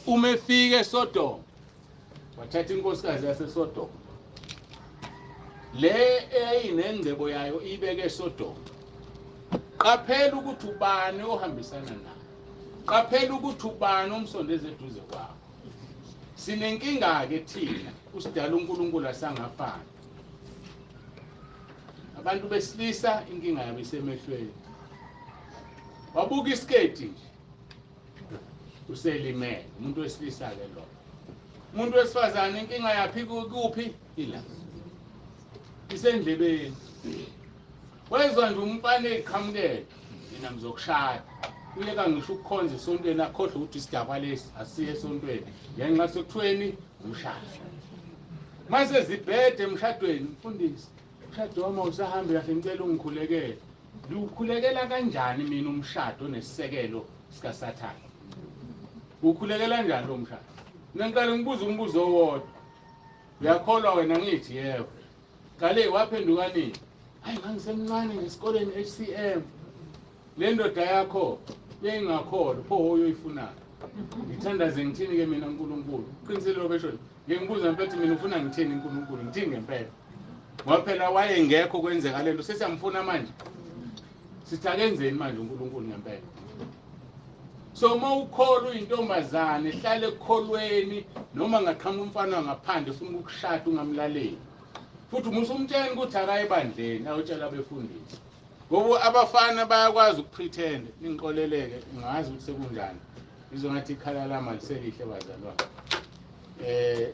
Uma efika eSodoma wathatha inkosikazi yaseSodoma le eyayinengcebo yayo ibeke eSodoma. Qaphela ukuthi ubani ohambisana naye. Qaphela ukuthi ubani omsondeze eduze kwakho. Sinenkinga-ke thina usidala uNkulunkulu asangafani. Abantu besilisa inkinga yabo isemehlweni. Wabuka isiketi nje uselimele umuntu wesilisa-ke lo. Umuntu wesifazane inkinga yaphi kuphi? Ila isendlebeni. Wezwa nje umfana eqhamukela mina ngizokushaya. Uyeka ngisho ukukhonza esontweni akhohlwe ukuthi isidakwa lesi asiye esontweni ngenxa sekuthweni umshado. Mase zibhede emshadweni mfundisi, umshado wami awusahambi kahle ngicela ungikhulekele. Ngiwukhulekela kanjani mina umshado nesisekelo sikaSathane? Ukhulekela kanjani lo mshado? Mina ngiqale ngibuza umbuzo owodwa. Uyakholwa wena? Ngithi yebo. Qale waphenduka nini? Hayi ngangisemncane nje esikoleni HCM. Le ndoda yakho yayingakholwa pho uyoyifunani? Ngithandaze ngithini ke mina uNkulunkulu? Uqinisile lo besho. Ngibuza ngempela mina ufuna ngithini uNkulunkulu? Ngithini ngempela? Ngoba phela wayengekho kwenzeka lento sesiyamfuna manje. Sithi akenzeni manje uNkulunkulu ngempela? So uma ukholwa uyintombazane hlale ekukholweni noma ngaqhamuka umfana ngaphandle ufuna ukukushada ungamlaleli. Futhi musumtshela ukuthi akaye ebandleni ayotshela abefundisi. Ngoba abafana bayakwazi ukupretend, ningixoleleke ngazi ukuthi sekunjani. Ngizongathi ikhala lami aliselihle bazalwane.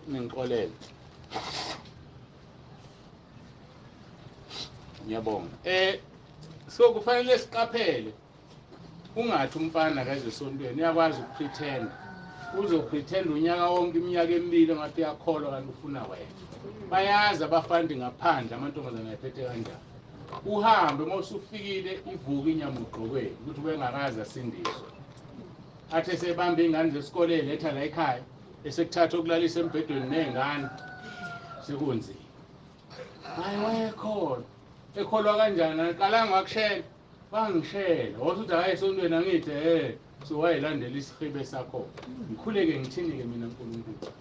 Ningixolele. Ngiyabonga. So kufanele siqaphele. Ungathi umfana akaze esontweni uyakwazi ukupretend. Uzopretend unyaka wonke iminyaka emibili ngathi uyakholwa kanti ufuna wena. Bayazi abafandi ngaphandle amantombazane ayiphethe kanjani. Uhambe uma usufikile ivuka inyama ugqokweni ukuthi ubengakaze asindiswe. Athi esebamba iy'ngane zesikole eletha la ekhaya esekuthatha okulalisa embhedweni ney'ngane sekunzima. Hayi wayekhona. Ekholwa kanjani? Aqalanga wakushela. Bangishela. Wathi uthi hayi esontweni angithi so wayelandela isihibe sakho. Ngikhuleke ngithini-ke mina uNkulunkulu?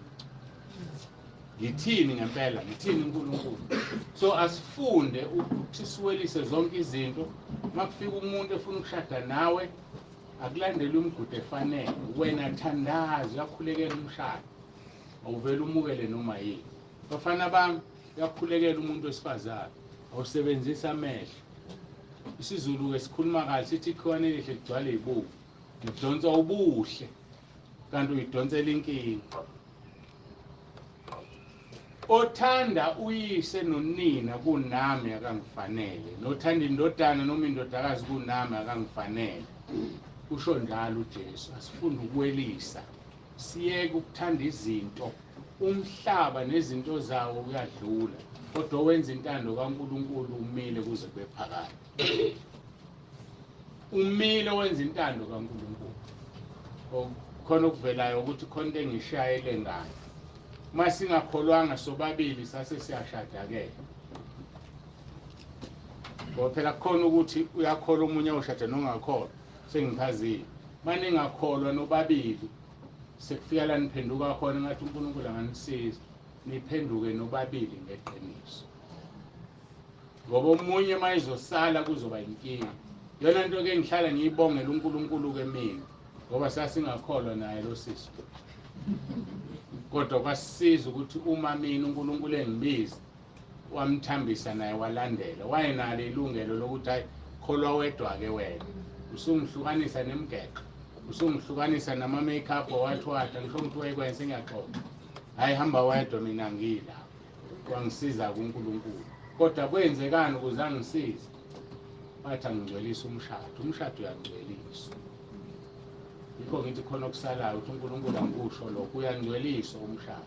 Ngithini ngempela? Ngithini uNkulunkulu? So asifunde ukuthi siwelise zonke izinto. Makufika umuntu efuna ukushada nawe akulandele umgudu efanele. Wena thandaza, uyakhulekela umshado. Awuvele umukele noma yini. Bafana bami, uyakhulekela umuntu wesifazane. Awusebenzisa amehlo. IsiZulu ke sikhuluma kahle sithi ikhiwane elihle ligcwala izibuko. Udonsa ubuhle kanti uyidonsela inkinga. Othanda uyise nonina kunami akangifanele, nothanda indodana noma indodakazi kunami akangifanele. Usho njalo uJesu. Asifunde ukwelisa, siyeke ukuthanda izinto. Umhlaba nezinto zawo kuyadlula, kodwa wenza intando kaNkulunkulu umile kuze kube phakade. Umile wenza intando kaNkulunkulu. Khona okuvelayo ukuthi khona into engishayele ngayo. Uma singakholwanga sobabili sase siyashada-ke. Ngoba phela kukhona ukuthi uyakholwa omunye awushada nongakholwa, sengichazile. Uma ningakholwa nobabili, sekufika la niphenduka khona ngathi uNkulunkulu anganisiza, niphenduke nobabili ngeqiniso. Ngoba omunye uma ezosala kuzoba inkinga. Yona nto ke ngihlala ngiyibongela uNkulunkulu ke mina, ngoba sasingakholwa naye lo sisi. Kodwa kwasisiza ukuthi uma mina uNkulunkulu engibiza, wamthambisa naye walandela. Wayenalo ilungelo lokuthi hayi kholwa wedwa ke wena. Usungihlukanisa nemigexo, usungihlukanisa nama makeup owathwatha, ngisho ukuthi wayekwenza ngiyaxoxa. Hayi hamba wedwa mina ngila. Wangisiza kuNkulunkulu. Kodwa kwenzekani ukuze angisize? Bathi angingcwelise umshado. Umshado uyangcweliswa. Yikho ngithi khona okusalayo ukuthi uNkulunkulu angikusho lokho, uyangcweliswa umshado.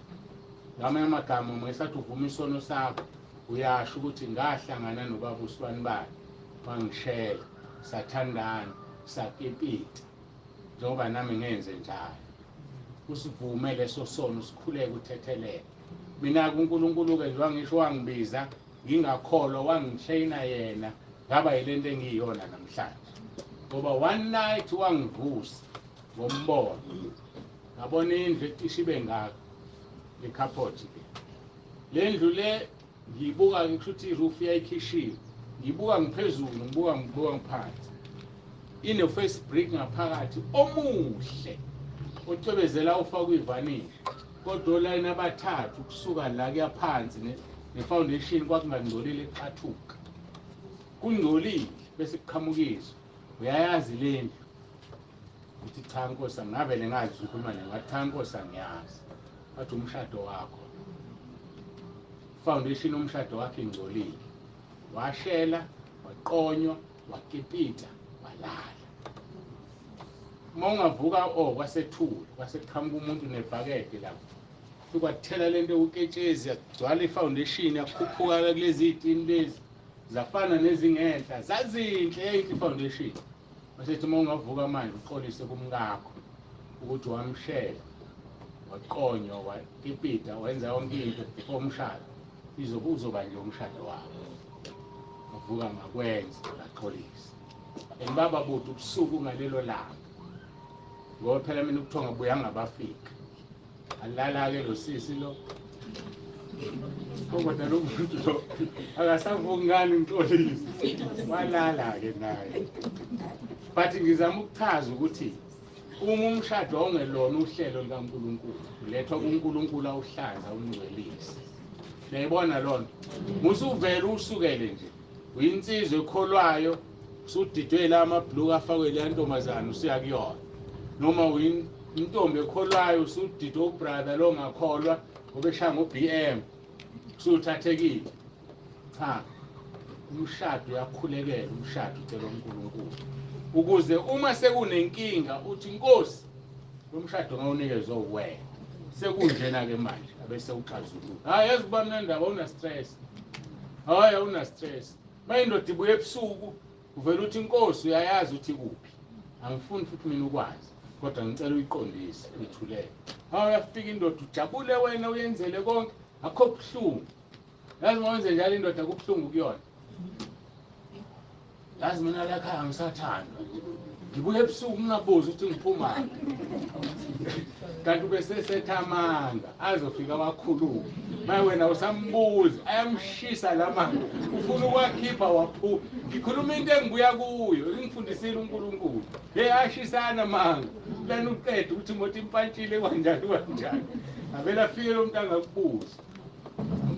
Ngamanye amagama ngesathi uvuma isono sakho, uyasho ukuthi ngahlangana nobaba uSibanibani, wangishela, sathandana, sakipita, njengoba nami ngenze njalo. Usivume leso sono, sikhuleke uthethelele. Mina kuNkulunkulu ke njengoba ngisho wangibiza ngingakholwa, wangitraina yena ngaba yilento engiyiyona namhlanje. Ngoba one night wangivusa ngombono, ngabona indlu ecishe ibe ngaka lecarport ke. Le ndlu le ngiyibuka ke kusho ukuthi iroof yayikhishiwe, ngibuka ngiphezulu, ngibuka ngiphansi. Ine face brick ngaphakathi omuhle ocwebezela ufakwe ivanish, kodwa olayini abathathu kusuka la kuya phansi ne-foundation kwakungangcolile kuxathuka, kungcolile bese kuqhamukiswa. Uyayazi le ndlu? Uthi cha Nkosi, angavele ngazi ukhuluma naye. Wathi cha Nkosi, angiyazi. Wathi umshado wakho, foundation umshado wakhe ingcolile. Washela, waqonywa, wakipita, walala. Uma ungavuka kwasethula, kwasekuqhamuka umuntu nebhakede lapho. Kwathela lento uketshezi, yagcwala ifoundation, yakhuphuka kulezi zitini lezi, zafana nezingenhla, zazinhle yayinhle ifoundation. Wasethi uma ungavuka manje uxolise kumkakho ukuthi wamshela, waqonywa, wakipita, wenza yonke into before umshado, uzoba nje umshado wakho. Wavuka ngakwenza, ngaxolisa. And baba buthi ubusuku ngalelo langa, ngoba phela mina ubuthongo buya ngabafika. Alala-ke lo sisi lo, kodwa lo muntu lo akasavuki ngani ngixolise. Walala-ke naye. But ngizama ukuchaza ukuthi uma umshado wawungelona uhlelo likaNkulunkulu, ulethwa kuNkulunkulu awuhlanza umngcwelise. Uyayibona loo nto? Musuvele usukele nje, uyinsizwa ekholwayo, usudidwe la amabhluku afakwe leya ntombazane usuya kuyona. Noma uyintombi ekholwayo usudidwe ubrother lo ongakholwa ngoba eshaya ngo-BM, usuthathekile. Cha, umshado uyakhulekela, umshado ucela uNkulunkulu ukuze uma sekunenkinga uthi Nkosi, lo mshado ngawunikezwe wena. Sekunjena ke manje abese uxazulula. Hayi yazi kuba mnandaba una stress. Hayi awuna stress. Mayindoda ibuye ebusuku uvela uthi Nkosi uyayazi uthi kuphi. Angifuni futhi mina ukwazi, kodwa ngicela uyiqondise uyithulele. Hayi uyafika indoda ujabule wena uyenzele konke, akho buhlungu. Yazi uma wenze njalo indoda kubuhlungu kuyona. Yazi mina la ekhaya ngisathandwa. Ngibuye ebusuku ngingabuzi ukuthi ngiphuma. Kanti bese sethamanga azofika wakhuluma. Maye wena usambuza, ayamshisa lamanga. Ufuna ukwakhipha waphuma. Ngikhuluma into engibuya kuyo, ingifundisile uNkulunkulu. Hey ashisana manga. Lana uqeda ukuthi imoto impantshile kanjani kanjani. Avela afike lo muntu angakubuza.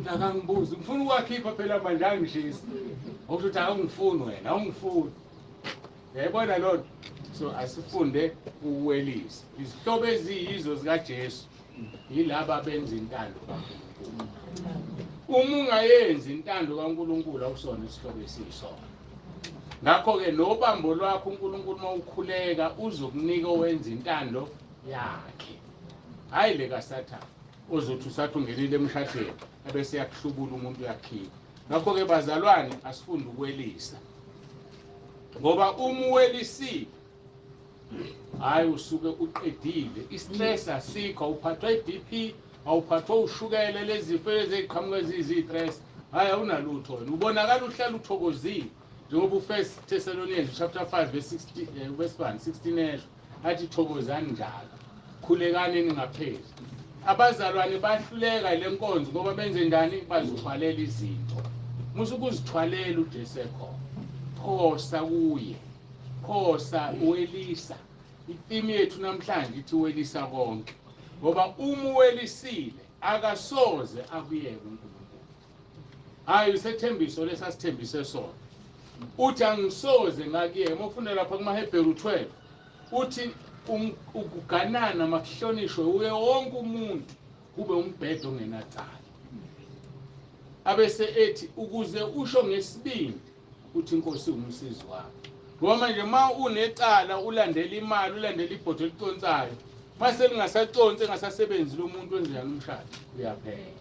Umuntu akangibuzi, ngifuna ukwakhipha phela manje angishisa. Okuthi awungifuni wena, awungifuni. Yayibona loo nto. So asifunde ukuwelisa. Izihlobo eziyizo zikaJesu yilaba benza intando kaNkulunkulu. Uma ungayenzi intando kaNkulunkulu awusona isihlobo esiyisona. Ngakho-ke nobambo lwakho uNkulunkulu uma ukhuleka uzokunika owenza intando yakhe. Hhayi le kaSathane ozothi usathi ungenile emshadweni ebese yakuhlubula umuntu uyakhipha. Ngakho-ke bazalwane asifunde ukwelisa. Ngoba uma uwelisile hhayi usuke uqedile. I-stress asikho, awuphathwa i-BP, awuphathwa ushukela, lezifo eziqhamuka eziyi-stress. Hhayi awunalutho wena. Ubonakala uhlala uthokozile. Njengoba u-First Thessalonians chapter 5 verse 16 verse 1 16 esho athi thokozani njalo, khulekani ningaphezi. Abazalwane bahluleka le nkonzo ngoba benze njani? Bazithwalela izinto. Musa ukuzithwalela uJesu ekhona. Phosa kuye, phosa uwelisa. I-theme yethu namhlanje ithi welisa konke, ngoba uma uwelisile akasoze akuyeke uNkulunkulu. Hayi isethembiso lesasithembise sona. Uthi angisoze ngakuyeka. Uma ufunda lapha kumaHebheru 12 uthi ukuganana makuhlonishwe uye wonke umuntu kube umbhedo ongenacala. Abese ethi ukuze usho ngesibindi uthi inkosi umsizi wakho. Ngoba manje ma unecala ulandela imali, ulandela ibhodo eliconsayo, mase lingasaconsi engasasebenzi lo muntu wenzani umshado uyaphela.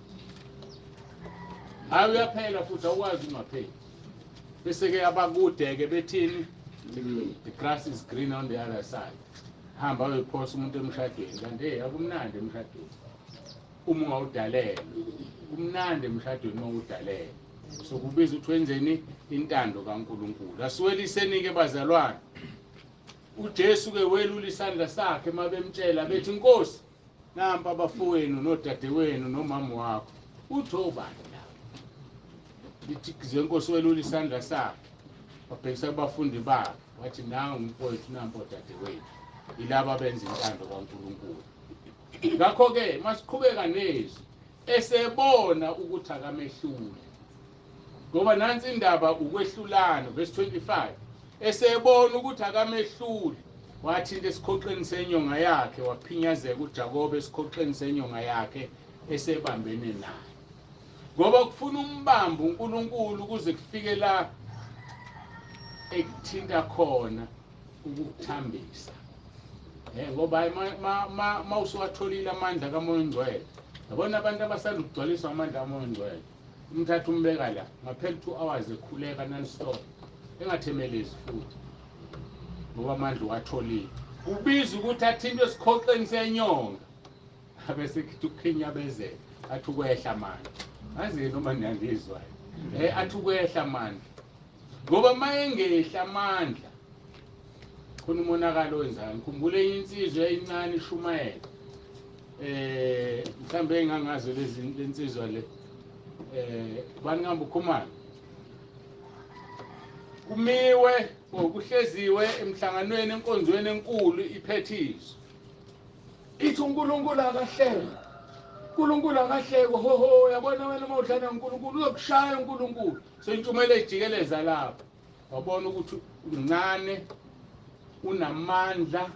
Hayi uyaphela futhi awukwazi ungapheli. Bese-ke abakude-ke bethini? The grass is green on the other side. Hamba uyophosa umuntu emshadweni, kanti hey akumnandi emshadweni. Uma ungawudalela, kumnandi emshadweni uma uwudalela. So kubiza ukuthi wenzeni intando kaNkulunkulu. Asiweliseni-ke bazalwane. uJesu-ke welula isandla sakhe uma bemtshela bethi Nkosi, nampa abafowenu nodadewenu nomama wakho. Uthi obani laba? Lithi zenkosi welula isandla sakhe wabhekisa kubafundi bakhe wathi nangu umfowethu nampa odadewethu, yilaba abenza intando kaNkulunkulu. Ngakho-ke masiqhubeka nezwi esebona ukuthi akamehluli, ngoba nansi indaba ukwehlulana. Verse 25, esebona ukuthi akamehluli wathinta esikhoxeni senyonga yakhe, waphinyazeka uJakobe esikhoxeni senyonga yakhe esebambene naye. Ngoba kufuna umbambo uNkulunkulu ukuze kufike la ekuthinta khona ukukuthambisa. Ngoba ma usuwatholile amandla kaMoya oNgcwele, yabona abantu abasanda ukugcwaliswa amandla kaMoya oNgcwele, umthatha umbeka la ngaphela 2 hours ekhuleka non-stop engathemelezi futhi, ngoba amandla uwatholile. Kubiza ukuthi athintwe esikhoxeni senyonga abese kuthi ukukhinyabezela athi ukwehla amandla. Ngazi noma niyangizwa athi ukwehla amandla, ngoba mayengehla amandla khona umonakalo wenzayo. Ngikhumbule enye insizwa eyincane ishumayela, mhlambe engangazo lezi lensizwa le, bani ngihamba ukhumalo, kumiwe okuhleziwe emhlanganweni enkonzweni enkulu iphethiswe, ithi uNkulunkulu akahleke, uNkulunkulu akahleke, ho ho, yabona wena uma udlala uNkulunkulu uzokushaya uNkulunkulu. So intshumela ejikeleza lapho, wabona ukuthi uncane unamandla,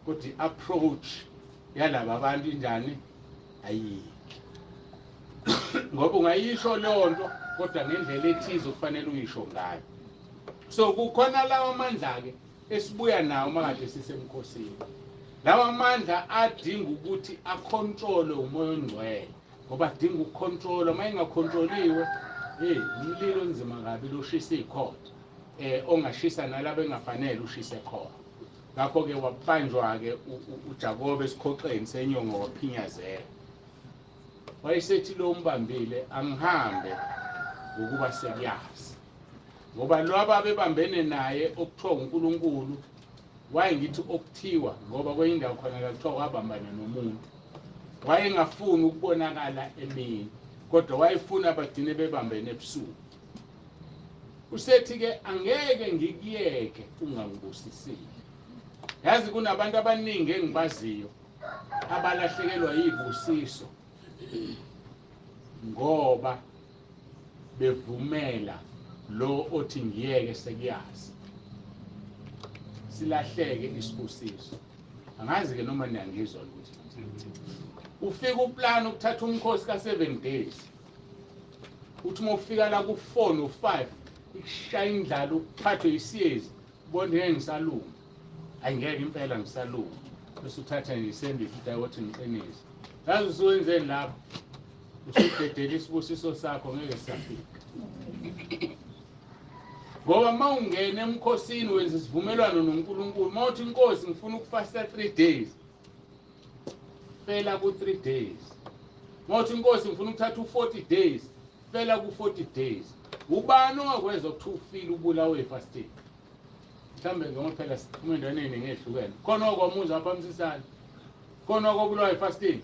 kodwa i-approach yalaba bantu injani? Ayikho. Ngoba ungayisho leyo nto kodwa ngendlela ethize okufanele uyisho ngayo. So kukhona lawa amandla-ke esibuya nawo uma kade sisemkhosini. Lawa amandla adinga ukuthi akhontrolwe uMoya oNgcwele, ngoba adinga ukukhontrolwa. Uma engakhontroliwe, hey, umlilo onzima kabi loshisa ikhotha, ongashisa nalabo engafanele ushise khona. Ngakho-ke wabanjwa-ke uJakobe esikhoxeni senyongo waphinyazela. Wayesethi lo umbambile angihambe ngokuba sekuyazi, ngoba lwaba bebambene naye okuthiwa uNkulunkulu, wayengithi okuthiwa, ngoba kwenye indawo khona la kuthiwa wabambana nomuntu, wayengafuni ukubonakala emini, kodwa wayefuna bagcine bebambene ebusuku. Usethi-ke angeke ngikuyeke ungangibusisile. Yazi kunabantu abaningi engibaziyo abalahlekelwa yibusiso Ngoba bevumela lo othi ngiyeke sekuyazi. Silahleke isibusiso. Angazi ke noma niyangizwa ukuthi ufika uplan ukuthatha umkhosi ka 7 days. Uthi uma ufika la ku 4 no 5 ikushaya indlala uphathwe isiyezi ubone ngeke ngisalunga. Ayingeke impela ngisalunga. Bese uthatha nje isendwich uthi ayothi ngiqinise. Yazi usuwenzeni lapho? Usudedela isibusiso sakho ngeke sisafika. Ngoba uma ungena emkhosini wenza isivumelwano noNkulunkulu, uma uthi inkosi ngifuna ukufasta 3 days, fela ku 3 days. Uma uthi inkosi ngifuna ukuthatha u40 days, fela ku 40 days. Ubani ongakwenza ukuthi ufile ubulawe fasting? Mhlambe ngoba phela siphuma endaweni eningi ehlukene. Khona okwamuza apha msisana. Khona okubulawa fasting.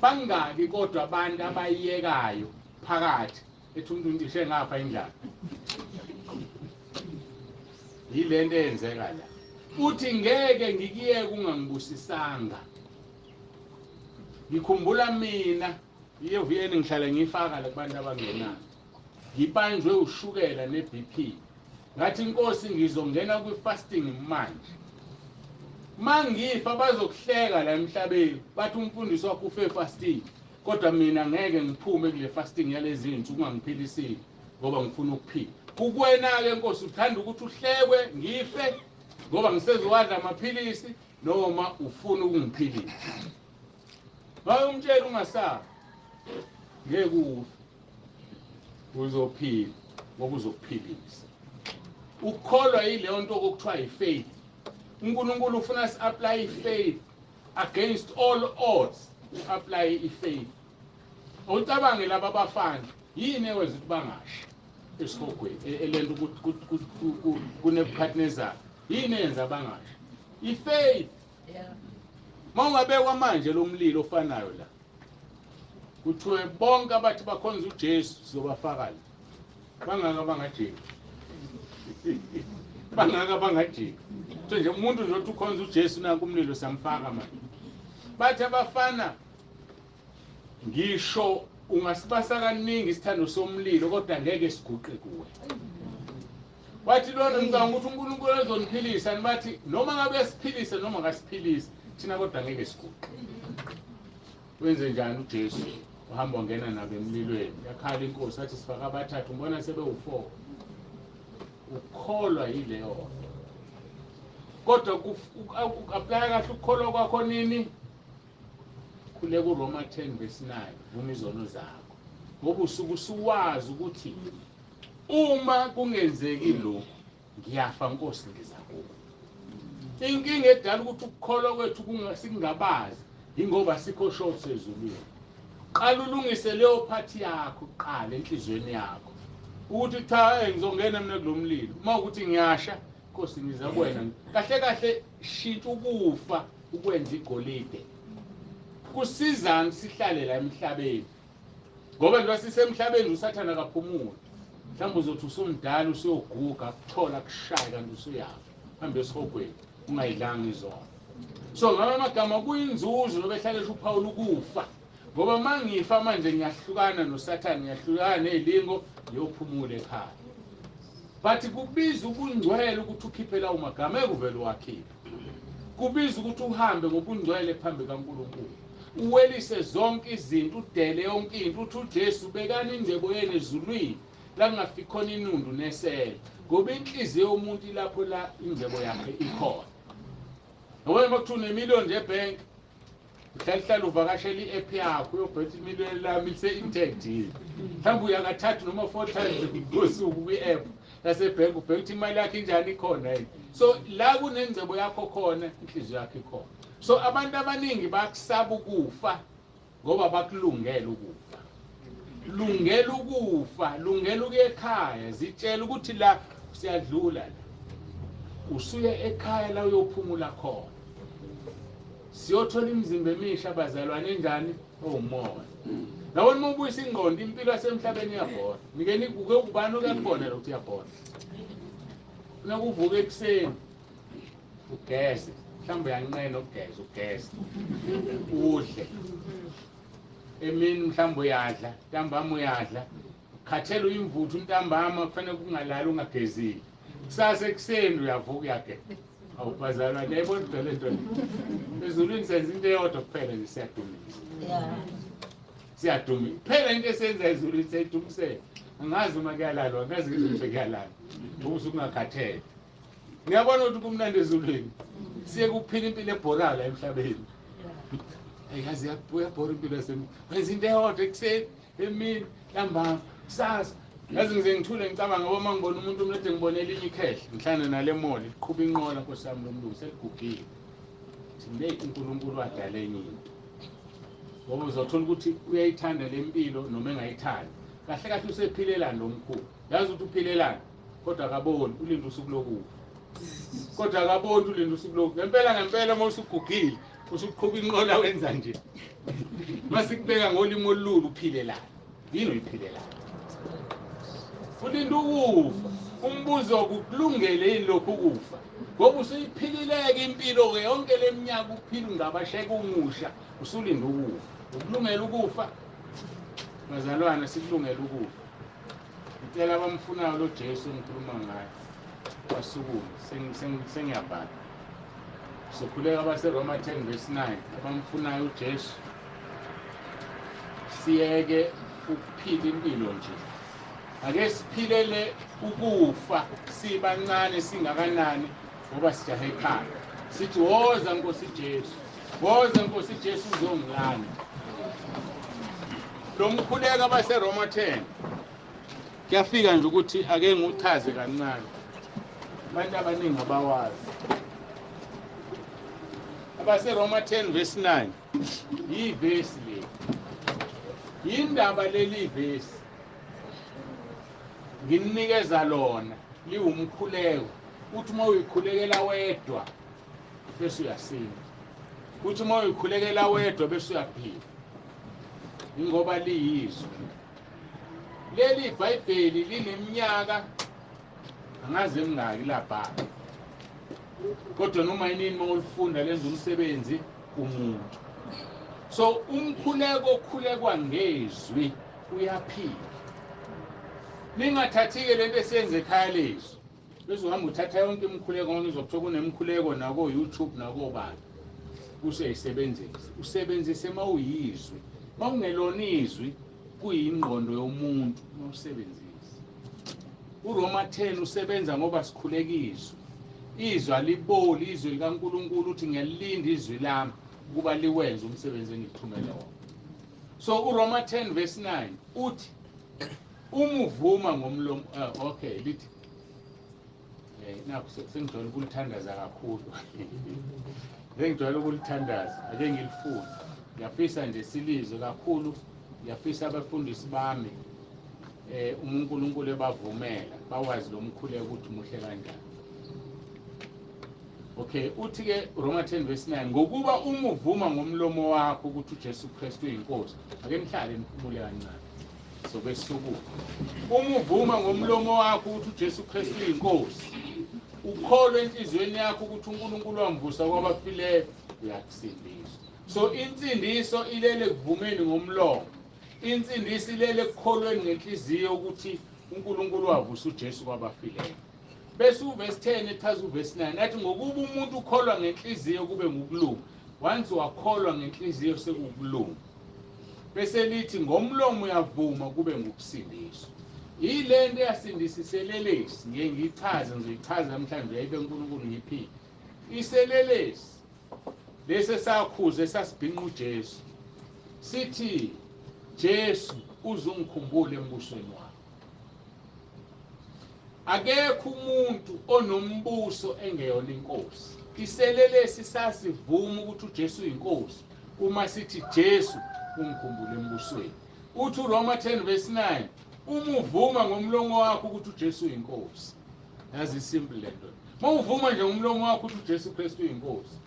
Bangaki kodwa abantu abayiyekayo phakathi ethi umuntu ngishe ngapha indlala. Yilento eyenzeka la. Uthi ngeke ngikiyeke ungangibusisanga. Ngikhumbula mina iYVN ngihlala ngifaka la kubantu abangenayo. Ngibanjwe ushukela neBP. Ngathi inkosi ngizongena kwi-fasting manje. Mangifa bazokuhleka la emhlabeni bathi umfundisi wakho ufe fasting, kodwa mina ngeke ngiphume kule fasting yalezi zinsuku ungangiphilisile ngoba ngifuna ukuphila. Kukwena ke Nkosi uthanda ukuthi uhlekwe ngife ngoba ngisezowadla amaphilisi noma ufuna ukungiphilisa. Bayomtshela ungasabi, ngeke ufe, uzophila ngoba uzokuphilisa. Ukukholwa yileyo nto okuthiwa yi-faith. uNkulunkulu ufuna si-apply i-faith against all odds. U-apply i-faith. Ucabange laba abafana yini ewenza ukuthi bangashi esihogweni elento kuNebukadnezar, yini eyenza bangashi? I-faith. Mawungabekwa manje lo mlilo ofanayo la, kuthiwe bonke abathi bakhonza uJesu sizobafaka la, bangaka bangajiki, bangaka bangajiki. So nje umuntu nje othi ukhonza uJesu nanku umlilo samfaka manje. Bathi abafana ngisho ungasibasa kaningi isithando somlilo kodwa ngeke siguqe kuwe. Wathi lona ngicabanga ukuthi uNkulunkulu ezoniphilisa, nibathi noma ngabe siphilise noma ngasiphilisi thina kodwa ngeke siguqe. Wenze njani uJesu? Uhamba wangena nabo emlilweni, yakhala inkosi athi sifaka abathathu, ngibona sebewu4. Ukukholwa yileyo. Kodwa ku-apply kahle ukukholwa kwakho nini? Khule kuRoma 10 verse 9, vuma izono zakho. Ngoba usuke usuwazi ukuthi uma kungenzeki lokhu ngiyafa Nkosi ngiza kuwe. Inkinga edala ukuthi ukukholwa kwethu singabazi ingoba sikho short ezulwini. Qala ulungise leyo phathi yakho qala enhlizweni yakho ukuthi cha ngizongena mina kulomlilo, uma ukuthi ngiyasha Nkosi ngiza kuwena. Kahle kahle shintsha ukufa ukwenza igolide. Kusizani sihlale la emhlabeni? Ngoba njengoba sisemhlabeni uSathane akaphumuli. Mhlawumbe uzothi usumdala usuyoguga kuthola kushaya kanti usuyafa hambe esihogweni ungayidlanga izono. So ngama amagama kuyinzuzo lobehlale esho uPaul ukufa, ngoba mangifa manje ngiyahlukana noSathane, ngiyahlukana nezilingo, ngiyophumula ekhaya. But kubiza ubungcwele ukuthi ukhiphe lawo magama ekuvela uwakhiphe. Kubiza ukuthi uhambe ngobungcwele phambi kaNkulunkulu, uwelise zonke izinto, udele yonke into, uthi uJesu bekani ingcebo yenu ezulwini la kungafiki khona inundu nesele, ngoba inhliziyo yomuntu ilapho la ingcebo yakhe ikhona. Yabona uma kuthiwa unemiliyoni nje ebhenki, uhlala uvakashela i-app yakho uyobhetha imiliyoni lami ise-intact yini. Mhlawumbe uya kathathu noma 4 times ngosuku kwi-app yasebhenki ubheke ukuthi imali yakho injani ikhona yini. So la kunengcebo yakho khona, inhliziyo yakho ikhona. So abantu abaningi bakusaba ukufa ngoba bakulungela ukufa. Lungela ukufa, lungela ukuya ekhaya, zitshela ukuthi la siyadlula la. Usuye ekhaya la uyophumula khona. Siyothola imizimba emisha abazalwane enjani? Owumoya. Yabona uma ubuyisa ingqondo impilo yasemhlabeni iyabhora. Nike nikuke ubani okuyakubona lokhu iyabhora. Funeka uvuke ekuseni ugeze, mhlawumbe uyanqena ukugeza, ugeze udle. Emini mhlawumbe uyadla, ntambama uyadla, ukhathele uyimvuthu ntambama, kufanele kungalali ungagezile. Kusasa ekuseni uyavuka uyageza. Awu bazalwane, yayibona le nto le. Ezulwini senza into eyodwa kuphela nje, siyadumisa. Siyadumisa. Kuphela into esenza ezulwini siyayidumisela. Angazi uma kuyalalwa, angazi ngizothi kuyalalwa. Ngoba usukungakhathele. Ngiyabona ukuthi kumnandi ezulwini. Siye kuphila impilo ebhorayo la emhlabeni. Yazi uyabhora impilo yasemhlabeni. Wenza into eyodwa ekuseni, emini, ntambama, kusasa. Yazi ngize ngithule ngicabanga ngoba uma ngibona umuntu umlethe ngibone elinye ikhehle, ngihlane nale mall, liqhuba inqola Nkosi yami lomlungu seligugile. Thi uNkulunkulu wadala enye into. Ngoba uzothola ukuthi uyayithanda le mpilo noma engayithandi. Kahle kahle usephilelani lo mkhulu. Yazi ukuthi uphilelani kodwa akaboni, ulinde usuku lokufa. Kodwa akaboni ulinde usuku lokufa. Ngempela ngempela uma usugugile, usuqhuba inqola wenza nje. Masikubeka ngolimi olulu uphilelani. Yini uyiphilelani? Ulinde ukufa. Umbuzo kukulungele yini lokhu ukufa? Ngoba usuyiphilileke impilo ke yonke leminyaka uphila ungabasheka umusha, usulinda ukufa. Ukulungela ukufa? Bazalwane, sikulungela ukufa. Ngicela abamfunayo lo Jesu engikhuluma ngaye basukume, sengiyabhala. Sokhuleka abaseRoma 10 verse 9, abamfunayo uJesu. Siyeke ukuphila impilo nje. Ake siphilele ukufa sibancane singakanani ngoba sijahe ekhaya. Sithi woza Nkosi Jesu, woza Nkosi Jesu uzongilanda. Lo mkhuleko abaseRoma 10 kuyafika nje ukuthi ake ngiwuchaze kancane. Abantu abaningi abawazi. AbaseRoma 10 verse 9 yivesi le. Yindaba leli vesi nginikeza lona liwumkhuleko. Uthi uma uyikhulekela wedwa bese uyasinda. Uthi uma uyikhulekela wedwa bese uyaphila. Ingoba liyizwi. Leli iBhayibheli lineminyaka angazi emingaki labhala. Kodwa noma yinini uma ulifunda lenza umsebenzi kumuntu. So umkhuleko okhulekwa ngezwi uyaphila. Ningathathi-ke lento esiyenza ekhaya lezwi. Bese uhamba uthatha yonke imikhuleko ngoba uzokuthiwa kunemkhuleko nako-YouTube nakobani. Useyisebenzise. Usebenzise uma uyizwi. Uma ungelona izwi kuyingqondo yomuntu uma usebenzise. URoma 10 usebenza ngoba sikhuleka izwi. Izwi aliboli, izwi likaNkulunkulu uthi ngiyalinda izwi lami ukuba liwenze umsebenzi engikuthumele wona. So uRoma 10 verse 9 uthi uma uvuma ngomlomo, okay lithi nakho sengijwayele ukulithandaza kakhulu. Ngijwayele ukulithandaza, ake ngilifunde. Ngiyafisa nje silizwe kakhulu, ngiyafisa abafundisi bami uma uNkulunkulu ebavumela bawazi lo mkhuleko ukuthi muhle kanjani. Okay, uthi ke Roma 10 verse 9 ngokuba uma uvuma ngomlomo wakho ukuthi uJesu Kristu uyinkosi. Ake nihlale niphumule kancane. Sobe sisukume. Uma uvuma ngomlomo wakho ukuthi uJesu Kristu uyinkosi, ukholwe enhliziyweni yakho ukuthi uNkulunkulu wamvusa kwabafileyo, uyakusindiswa. So insindiso ilele ekuvumeni ngomlomo. Insindiso ilele ekukholweni ngenhliziyo ukuthi uNkulunkulu wavusa uJesu kwabafileyo. Bese uverse 10 echaza uverse 9 athi ngokuba umuntu ukholwa ngenhliziyo kube ngukulunga. Once wakholwa ngenhliziyo sekukulunga. Bese lithi ngomlomo uyavuma kube ngukusindiswa. Yile nto eyasindisa iselelesi, ngeke ngiyichaze, ngizoyichaza namhlanje ayibe uNkulunkulu ngiphile. Iselelesi lesi esakhuza esasibhinqa uJesu sithi Jesu uzungikhumbule embusweni wakho. Akekho umuntu onombuso engeyona inkosi. Iselelesi sasivuma ukuthi uJesu uyinkosi uma sithi Jesu ungikhumbule embusweni. Uthi uRoma 10 verse 9 uma uvuma ngomlomo wakho ukuthi uJesu uyinkosi. Yazi simple lento. Uma uvuma nje ngomlomo wakho ukuthi uJesu Kristu uyinkosi,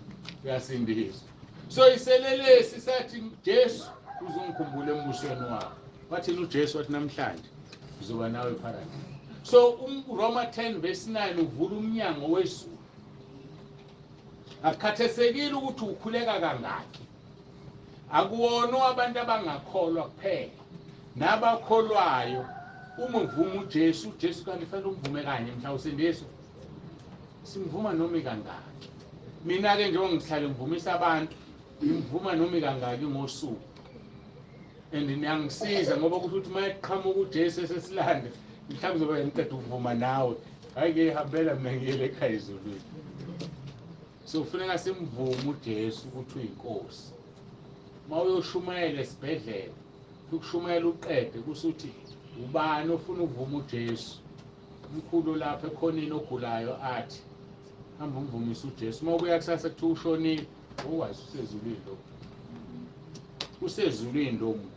uyasindiswa. So iselelesi sathi Jesu uzongikhumbula embusweni wakho. Wathini uJesu? Wathi namhlanje uzoba nawe eparadise. So uRoma 10 verse 9 uvula umnyango wezulu. Akukhathekile ukuthi ukhuleka kangaki. Akuwona abantu abangakholwa kuphela, nabakholwayo. Uma uvuma uJesu, uJesu kanti fanele umvume kanye mhla usindiswa. Simvuma noma kangaki. Mina-ke njengoba ngihlale ngivumisa abantu, ngimvuma noma kangaki ngosuku. And niyangisiza ngoba kusho ukuthi uma eqhamuka uJesu esesilande, mhlawumbe uzobe ngiqeda ukuvuma nawe. Hhayi ke hambela mina ngiyele ekhaya ezulwini. So kufuneka simvume uJesu ukuthi uyinkosi. Uma uyoshumayela esibhedlela, ukushumayela uqede kusuthi ubani ofuna ukuvuma uJesu? Umkhulu lapha ekhoneni ogulayo athi hamba umvumise uJesu. Uma ubuya kusasa kuthiwa ushonile, ukwazi usezulwini lo. Usezulwini lo muntu.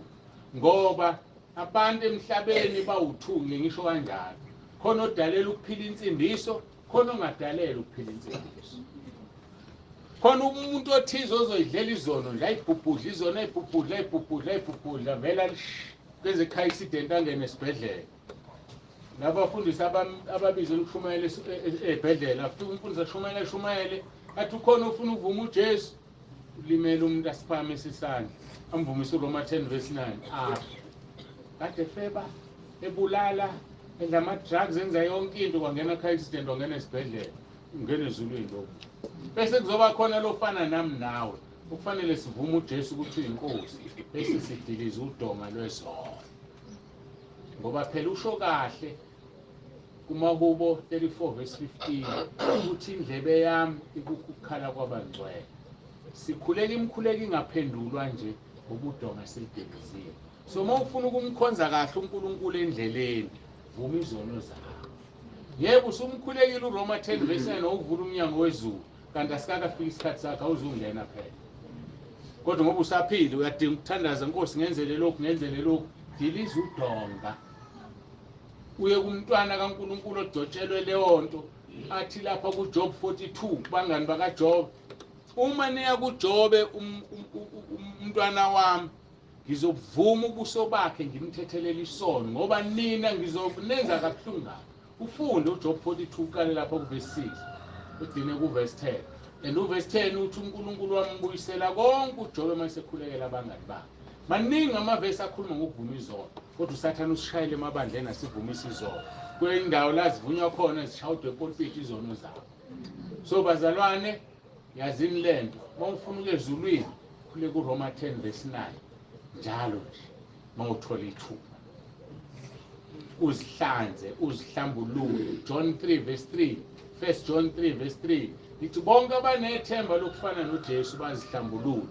Ngoba abantu emhlabeni bawu-2, ngisho kanjalo. Khona odalela ukuphila insindiso, khona ongadalela ukuphila insindiso. Khona umuntu othize ozoyidlela izono nje, ayibhubhudla izono, ayibhubhudla, ayibhubhudla, ayibhubhudla, vela kwenze car accident angene esibhedlela. Nabafundisi ababizela ukushumayela esibhedlela, afike umfundisi ashumayele, ashumayele, athi ukhona ofuna ukuvuma uJesu, ulimele umuntu asiphakamise isandla, amvumise uRoma 10 verse 9. Kade feba, ebulala, edla ama-drugs, enza yonke into, kwangena car accident, wangena esibhedlela, ungena ezulwini lo muntu. Bese kuzoba khona lofana nami nawe, okufanele sivume uJesu ukuthi uyinkosi, bese sidiliza udonga lwezono. Ngoba phela usho kahle kuMahubo 34 verse 15 ukuthi indlebe yami ikukukhala kwabangcwele. Sikhuleka imkhuleko ingaphendulwa nje ngobudonga silidilizile. So uma ufuna ukumkhonza kahle uNkulunkulu endleleni, vuma izono zakho. Yebo, usumkhulekile uRoma 10 verse 9 owuvula umnyango wezulu, kanti asikakafiki isikhathi sakho, awuzungena phela. Kodwa ngoba usaphila uyadinga ukuthandaza, Nkosi ngenzele lokhu, ngenzele lokhu, diliza udonga. Uye kumntwana kaNkulunkulu odotshelwe leyo nto, athi lapha kuJob 42 kubangani bakaJob, uma niya kuJobe umntwana wami, ngizobuvuma ubuso bakhe ngimthethelele isono, ngoba nina ngizonenza kabuhlungu ngakho. Ufunde uJob 42 uqale lapha kuverse 6 ugcine kuverse 10. And uverse 10 uthi uNkulunkulu wambuyisela konke uJobe uma esekhulekela abangani bakhe. Maningi amavesi akhuluma ngokuvuma izono, kodwa uSathane usishayele emabandleni asivumisa izono. Kwendawo la zivunywa khona zishawudwe epulpit izono zabo. So bazalwane, yazini lento, uma ufuna ukuya ezulwini, khuleka uRoma 10 verse 9 njalo nje uma uthola ithuba. Uzihlanze, uzihlambulule. John 3 verse 3, 1 John 3 verse 3 lithi bonke abanethemba lokufana noJesu bazihlambulule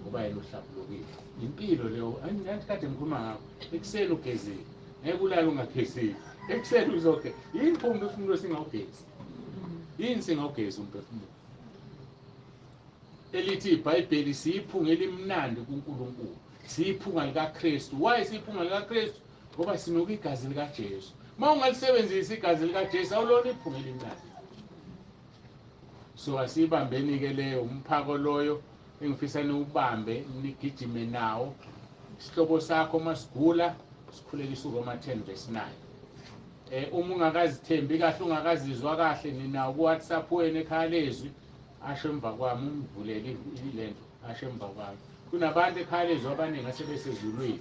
ngoba yena uhlambulukile. Impilo leyo, angithi kade ngikhuluma ngakho. Ekuseni ugezile, ngeke ulale ungagezile. Ekuseni uzoge. Yini pho umphefumulo singawugezi? Yini singawugezi umphefumulo? Elithi iBhayibheli siyiphunga elimnandi kuNkulunkulu, siyiphunga likaKristu. Why siyiphunga likaKristu? Ngoba sinuka igazi likaJesu. Uma ungalisebenzisi igazi likaJesu, awulona iphunga elimnandi. So asibambeni-ke leyo umphako loyo engifisa niwubambe, nigijime nawo. Isihlobo sakho masigula, sikhulekisa uRoma 10 verse 9. Uma ungakazithembi kahle, ungakazizwa kahle, ninawo ku-WhatsApp wenu ekhaya lezwi, asho emva kwami, umvulele ilento, asho emva kwami. Kunabantu ekhaya lezwi abaningi asebesezulwini.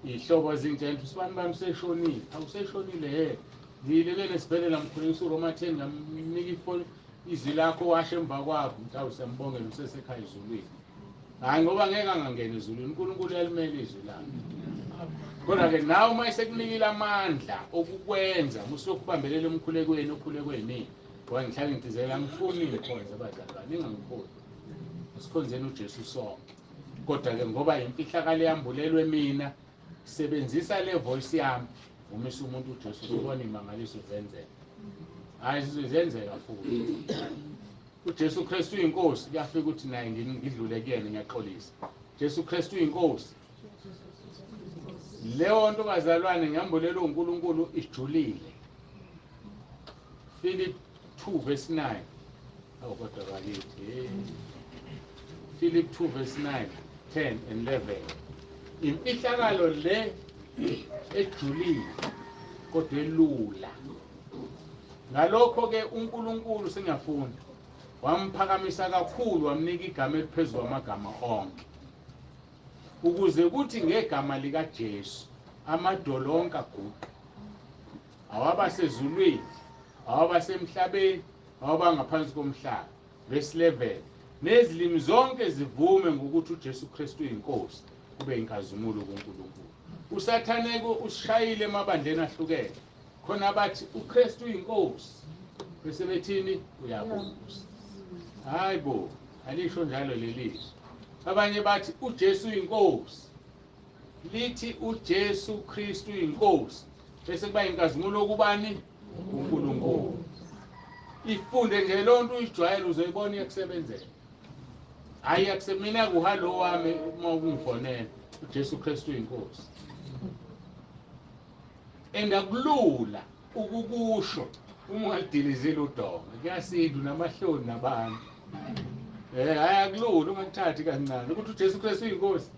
Iy'hlobo zingitshela ukuthi usibani bami useshonile. Awuseshonile he. Ngiyilele nesibhedlela ngikhulekisa uRoma 10, ngamnika ifoni, izwi lakho washo emva kwakho, ngithi awu siyambongela usesekhaya ezulwini. Hhayi ngoba ngeke angangena ezulwini, uNkulunkulu uyalimela izwi lakhe. Kodwa-ke nawe uma esekunikile amandla okukwenza, usuke ubambelele emkhulekweni, okhulekweni. Ngoba ngihlale ngigcizelela, angifuni ngikhonze abazalwane, ningangikhonzi. Asikhonzeni uJesu sonke. Kodwa-ke ngoba imfihlakalo yambulelwe mina, sebenzisa le voice yami, vumisa umuntu uJesu, uzobona iy'mangaliso zenzeka. Hhayi, zenzeka futhi. uJesu Kristu uyinkosi, kuyafika ukuthi naye ngidlule kuyena, ngiyaxolisa. Jesu Kristu uyinkosi. Leyo nto bazalwane ngiyambulelwe uNkulunkulu ijulile. Philip 2 verse 9. Awu kodwa bakithi. Philip 2 verse 9, 10 and 11. Imfihlakalo le ejulile kodwa elula. Ngalokho ke uNkulunkulu singafunda wamphakamisa kakhulu, wamnika igama eliphezulu kwamagama onke. Ukuze kuthi ngegama lika Jesu amadolo onke aguqe, awabasezulwini, awabasemhlabeni, awabangaphansi komhlaba. Verse 11, nezilimi zonke zivume ngokuthi uJesu Kristu uyinkosi, kube inkazimulo kuNkulunkulu. Usathane usishayile emabandleni ahlukene, khona bathi uKristu uyinkosi, bese bethini uyabusa. Hayibo, alisho njalo lelizwi. Abanye bathi uJesu uyinkosi, lithi uJesu Kristu uyinkosi, bese kuba inkazimulo kubani? uNkulunkulu. Ifunde nje lonto uyijwayele, uzoyibona iyakusebenzela. Hayi, akusemina kuhalo wami uma ukungifonela uJesu Kristu uyinkosi. Endakulula ukukusho uma ungalidilizile udonga, kuyasinda namahloni nabantu. Hayi, akulula, ungakuthathi kancane ukuthi uJesu Kristu uyinkosi.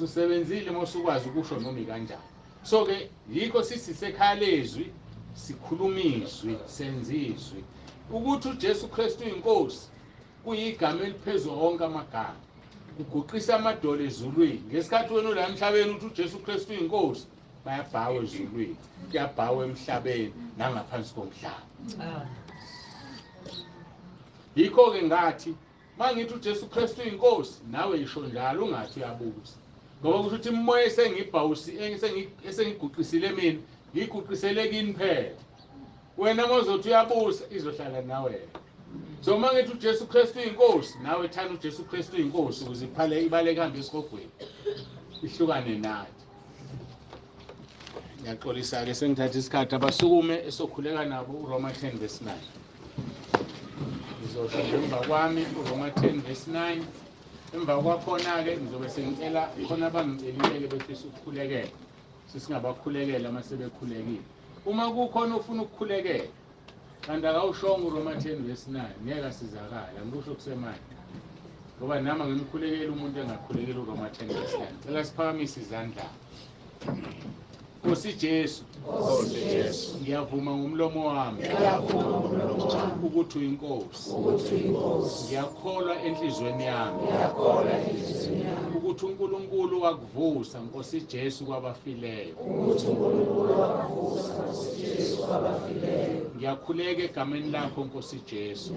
Usebenzile uma usukwazi ukusho noma kanjani. So ke yikho sithi sekhaya lezwi, sikhuluma izwi, senza izwi. Ukuthi uJesu Kristu uyinkosi kuyigama eliphezulu wonke amagama, kuguqisa amadolo ezulwini. Ngesikhathi wena ula emhlabeni uthi uJesu Kristu uyinkosi, bayabhawa ezulwini, kuyabhawa emhlabeni nangaphansi komhlaba. Yikho ke ngathi mangithi uJesu Kristu uyinkosi, nawe yisho njalo, ungathi uyabusa. Ngoba kusho ukuthi imoya esengibhawusi esengiguqisile mina, ngiguqisele kini phela. Wena mozothi uyabusa, izohlala nawe. So mangithi uJesu Kristu uyinkosi, nawe thana uJesu Kristu uyinkosi ukuze iphale ibaleke hambe esigogweni, ihlukane nathi. Ngiyaxolisa ke sengithatha isikhathi. Abasukume esokhuleka nabo uRoma 10 verse 9. Ngizosho emva kwami uRoma 10 verse 9. Emva kwakhona ke ngizobe sengicela khona abangicelile befisa ukukhulekela, sisingabakhulekela uma sebekhulekile. Uma kukhona ofuna ukukhulekela kanti akawushongo uRoma 10 verse 9, ngeke asizakala, ngikusho kusemanje. Ngoba nami ngimkhulekela umuntu engakhulekela uRoma 10 verse 9. Cela siphakamise izandla. Nkosi Jesu, Nkosi Jesu, ngiyavuma ngomlomo wami ukuthi uyinkosi. Ngiyakholwa enhliziyweni yami ukuthi uNkulunkulu wakuvusa Nkosi Jesu kwabafileyo. Ngiyakhuleka egameni lakho Nkosi Jesu,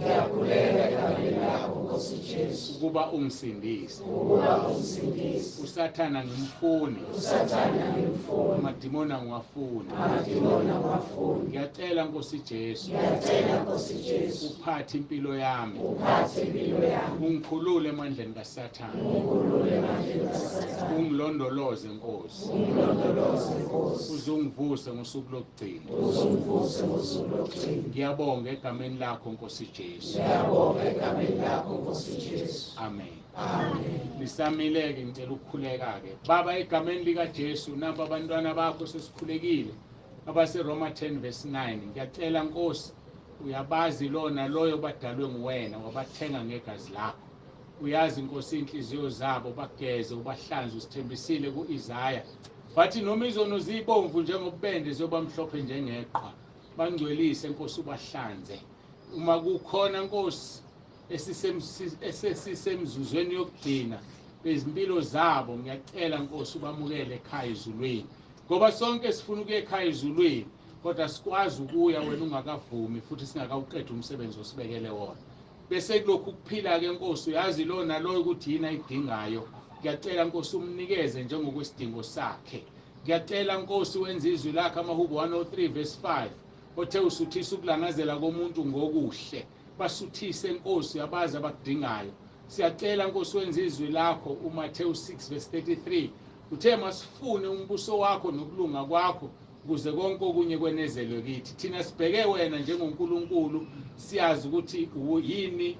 ukuba ungisindise. Usathana ngimfuni, amadimoni angiwafuni. Ngiyacela Nkosi Jesu, uphathe impilo yami, ungikhulule emandleni kaSathane, ungilondoloze Nkosi, uzungivuse ngosuku lokugcina. Ngiyabonga egameni lakho Nkosi Jesu. Amen. Nisamile-ke, ngicela ukukhuleka-ke. Baba, egameni lika Jesu, nampa abantwana bakho sesikhulekile abaseRoma 10 verse 9. Ngiyacela Nkosi, uyabazi lona loyo badalwe nguwena, wabathenga ngegazi lakho. Uyazi Nkosi inhliziyo zabo, bageze ubahlanze. Usithembisile kuIsaya wathi noma izono zibomvu njengobubende ziyoba mhlophe njengeqhwa. Bangcwelise Nkosi, ubahlanze. Uma kukhona Nkosi esesisemzuzweni yokugcina bezimpilo zabo, ngiyacela Nkosi ubamukele ekhaya ezulwini. Ngoba sonke sifuna ukuya ekhaya ezulwini, kodwa sikwazi ukuya wena ungakavumi futhi singakawuqedi umsebenzi osibekele wona. Bese kulokhu kuphila ke Nkosi, uyazi lona loyo ukuthi yini ayidingayo. Ngiyacela Nkosi umnikeze njengokwesidingo sakhe. Ngiyacela Nkosi wenze izwi lakho amaHubo 103 verse 5 othe usuthisa ukulangazela komuntu ngokuhle. Basuthise Nkosi, uyabazi abakudingayo. Siyacela Nkosi wenze izwi lakho uMathewu 6 verse 33 uthe masifune umbuso wakho nokulunga kwakho ukuze konke okunye kwenezelwe kithi. Thina sibheke wena njengoNkulunkulu, siyazi ukuthi yini,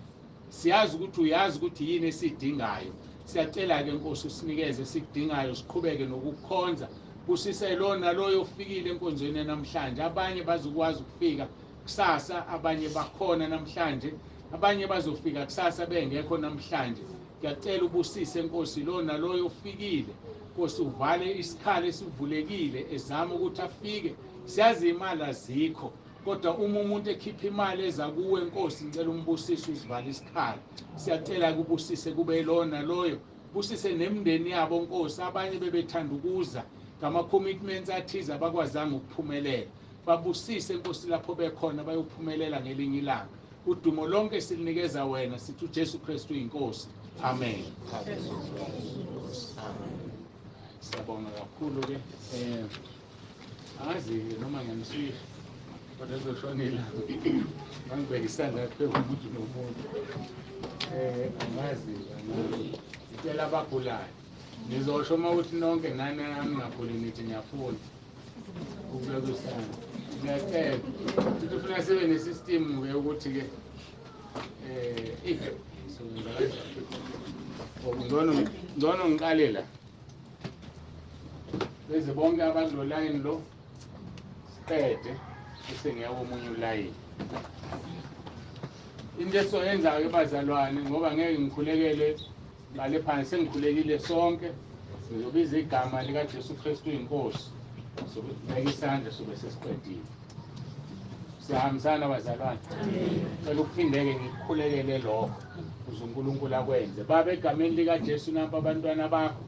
siyazi ukuthi uyazi ukuthi yini esidingayo. Siyacela ke Nkosi usinikeze esikudingayo, siqhubeke nokukhonza. Busise lona loyo ofikile enkonzweni namhlanje. Abanye bazokwazi ukufika kusasa, abanye bakhona namhlanje, abanye bazofika kusasa bengekho namhlanje. Ngiyacela ubusise Nkosi lona loyo ofikile. Nkosi uvale isikhala esivulekile ezama ukuthi afike. Siyazi imali azikho, kodwa uma umuntu ekhipha imali eza kuwe Nkosi, ngicela umbusise uzivale isikhala. Siyacela kubusise kube lona loyo Busise nemindeni yabo Nkosi, abanye bebethanda ukuza ngama commitments athize abakwazanga ukuphumelela. Babusise Nkosi lapho bekhona bayophumelela ngelinye ilanga. Udumo lonke silinikeza wena, sithi uJesu Kristu inkosi. Amen. Amen. Siyabonga kakhulu ke. Angazi noma ngiyamswisha kodwa ezoshonile ngangibeka isandla phezu komuntu nomuntu. Angazi ngicela abagulayo ngizosho uma ukuthi nonke nani angingaguli nithi ngiyafuna ukubeka isandla. Ngiyacela futhi ufuna sibe ne-system-ke ukuthi-ke ngcono ngiqale la beze bonke abantu line lo siqede bese ngiya komunye ulayini. Into esizoyenza-ke bazalwane, ngoba ngeke ngikhulekele ngale phansi, sengikhulekile sonke, ngizobiza igama likaJesu Kristu inkosi, sobeka isandla sobe sesiqedile. Siyahambisana bazalwane? Cela ukuphindeke ngikukhulekele lokho ukuze uNkulunkulu akwenze. Baba, egameni likaJesu, nampa abantwana bakho,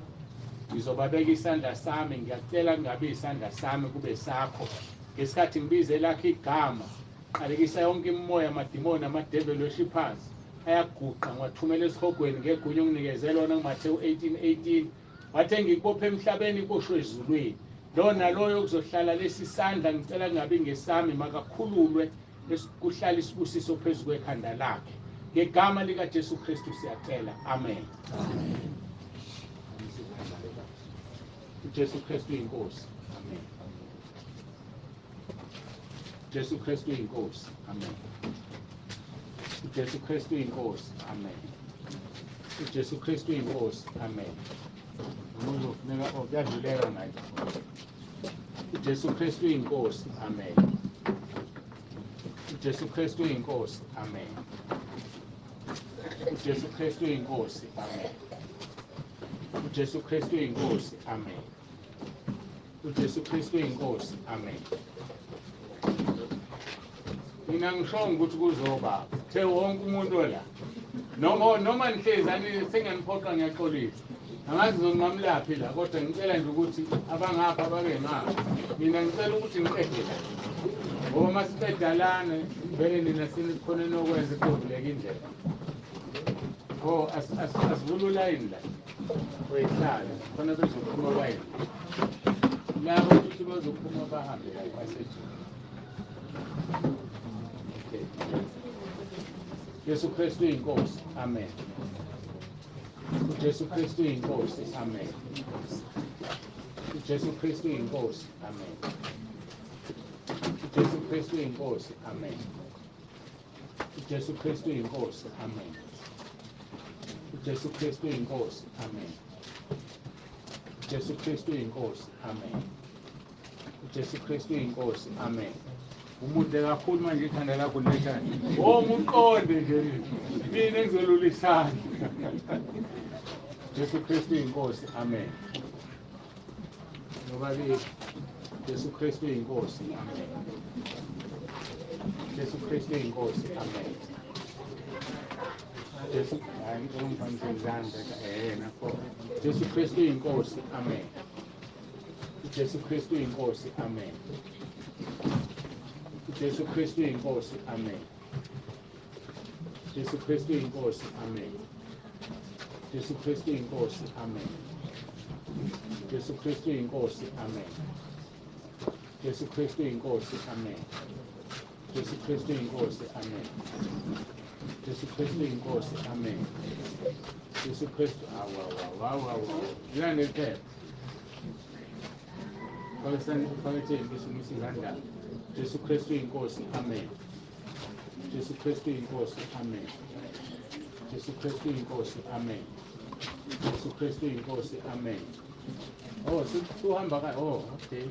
ngizobabeka isandla sami, ngiyacela kungabi isandla sami kube sakho. Ngesikhathi ngibize lakho igama, qalekisa yonke imimoya, amadimoni, amadevil worshippers ayaguqa, ngiwathumela esihogweni ngegunya onginikeze lona kuMathewu 18:18. Wathi ngikubophe emhlabeni kuboshwe ezulwini. Lo naloyo kuzohlala lesi sandla, ngicela kungabi ngesami, makakhululwe kuhlala isibusiso phezu kwekhanda lakhe. Ngegama likaJesu Kristu siyacela. Amen. uJesu Kristu inkosi. Amen. Jesu Kristu inkosi. Amen. uJesu Kristu inkosi. Amen. uJesu Kristu inkosi. Amen. Uzofuneka okuyadluleka ngayo. uJesu Kristu inkosi. Amen. uJesu Kristu inkosi. Amen. uJesu Kristu inkosi. Amen. uJesu Kristu inkosi. Amen. uJesu Kristu inkosi. Amen. Mina ngishongo ukuthi kuzoba the wonke umuntu la noma nihlezi ani sengiyaniphoqa, ngiyaxolisa, angazi ngizonqamulaphi la, kodwa ngicela nje ukuthi abangapha babe ngapha. Mina ngicela ukuthi ngiqede la, ngoba masiqeda lana vele nina senikhona nokwenza kuvuleka indlela. Oh, asivule ulayini la oyihlala khona bezophuma bayini labo ukuthi bazophuma bahambe la basejini. Okay. Jesu Kristu inkosi. Amen. uJesu Kristu inkosi. Amen. uJesu Kristu inkosi. Amen. uJesu Kristu inkosi. Amen. uJesu Kristu inkosi. Amen. uJesu Kristu inkosi. Amen. uJesu Kristu inkosi. Amen. uJesu Kristu inkosi. Amen. Umude kakhulu manje ikhanda lakho lethani. Oh, muqonde nje mina ngizolula isandla. Jesu Kristu inkosi. Amen. Nobabili. Jesu Kristu inkosi. Amen. Jesu Kristu inkosi. Amen. Jesu Jesu Kristu inkosi. Amen. Jesu Kristu inkosi. Amen. Jesu Kristu inkosi. Amen. Jesu Kristu inkosi. Amen. Jesu Kristu inkosi. Amen. Jesu Kristu inkosi. Amen. Jesu Kristu inkosi. Amen. Jesu Kristu inkosi. Amen. Jesu Kristu inkosi. Amen. Jesu Kristu awa awa awa. Ngilande phela. Jesu Kristu inkosi. Amen. Jesu Kristu inkosi. Amen. Jesu Kristu inkosi. Amen. Jesu Kristu inkosi. Amen. Oh, suhamba ka. Oh, okay.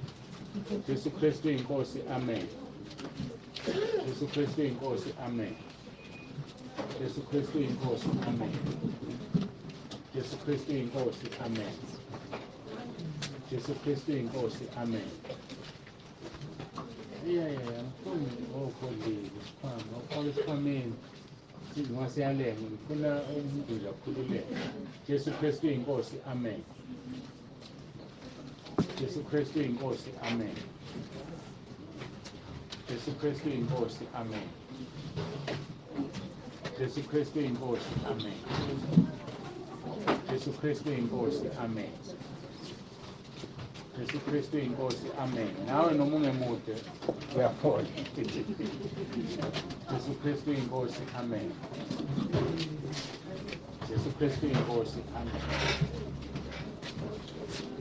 Jesu Kristu inkosi. Amen. Jesu Kristu inkosi. Amen. Jesu Kristu inkosi. Amen. Jesu Kristu inkosi. Amen. Jesu Kristu inkosi. Amen. Yeah, yeah, ngifuna okholile isikhwama, ufake isikhwameni. Ngoba siyalenga ngifuna umuntu nje akhululeke. Jesu Kristu inkosi, amen. Jesu Kristu inkosi, amen. Jesu Kristu inkosi, amen. Jesu Kristu inkosi, amen. Jesu Kristu inkosi, amen. Jesu Kristu inkosi, amen. Nawe noma ungemude uyaphola. Jesu Kristu inkosi, amen. Jesu Kristu inkosi, amen.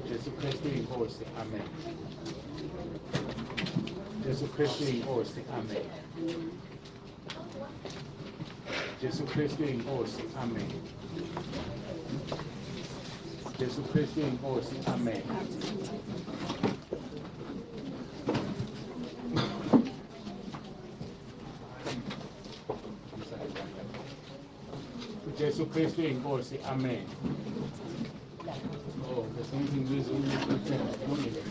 Jesu Kristu inkosi, amen. Jesu Kristu inkosi, amen. Jesu Kristu inkosi, amen. Jesu Kristu inkosi, amen. Jesu Kristu inkosi, amen. Oh, bese ngithi ngibiza umuntu.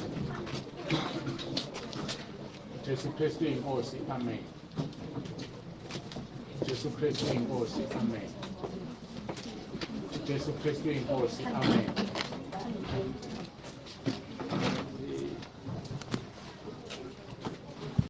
Jesu Kristu inkosi, amen. Jesu Kristu inkosi, amen. Jesu Kristu inkosi, amen.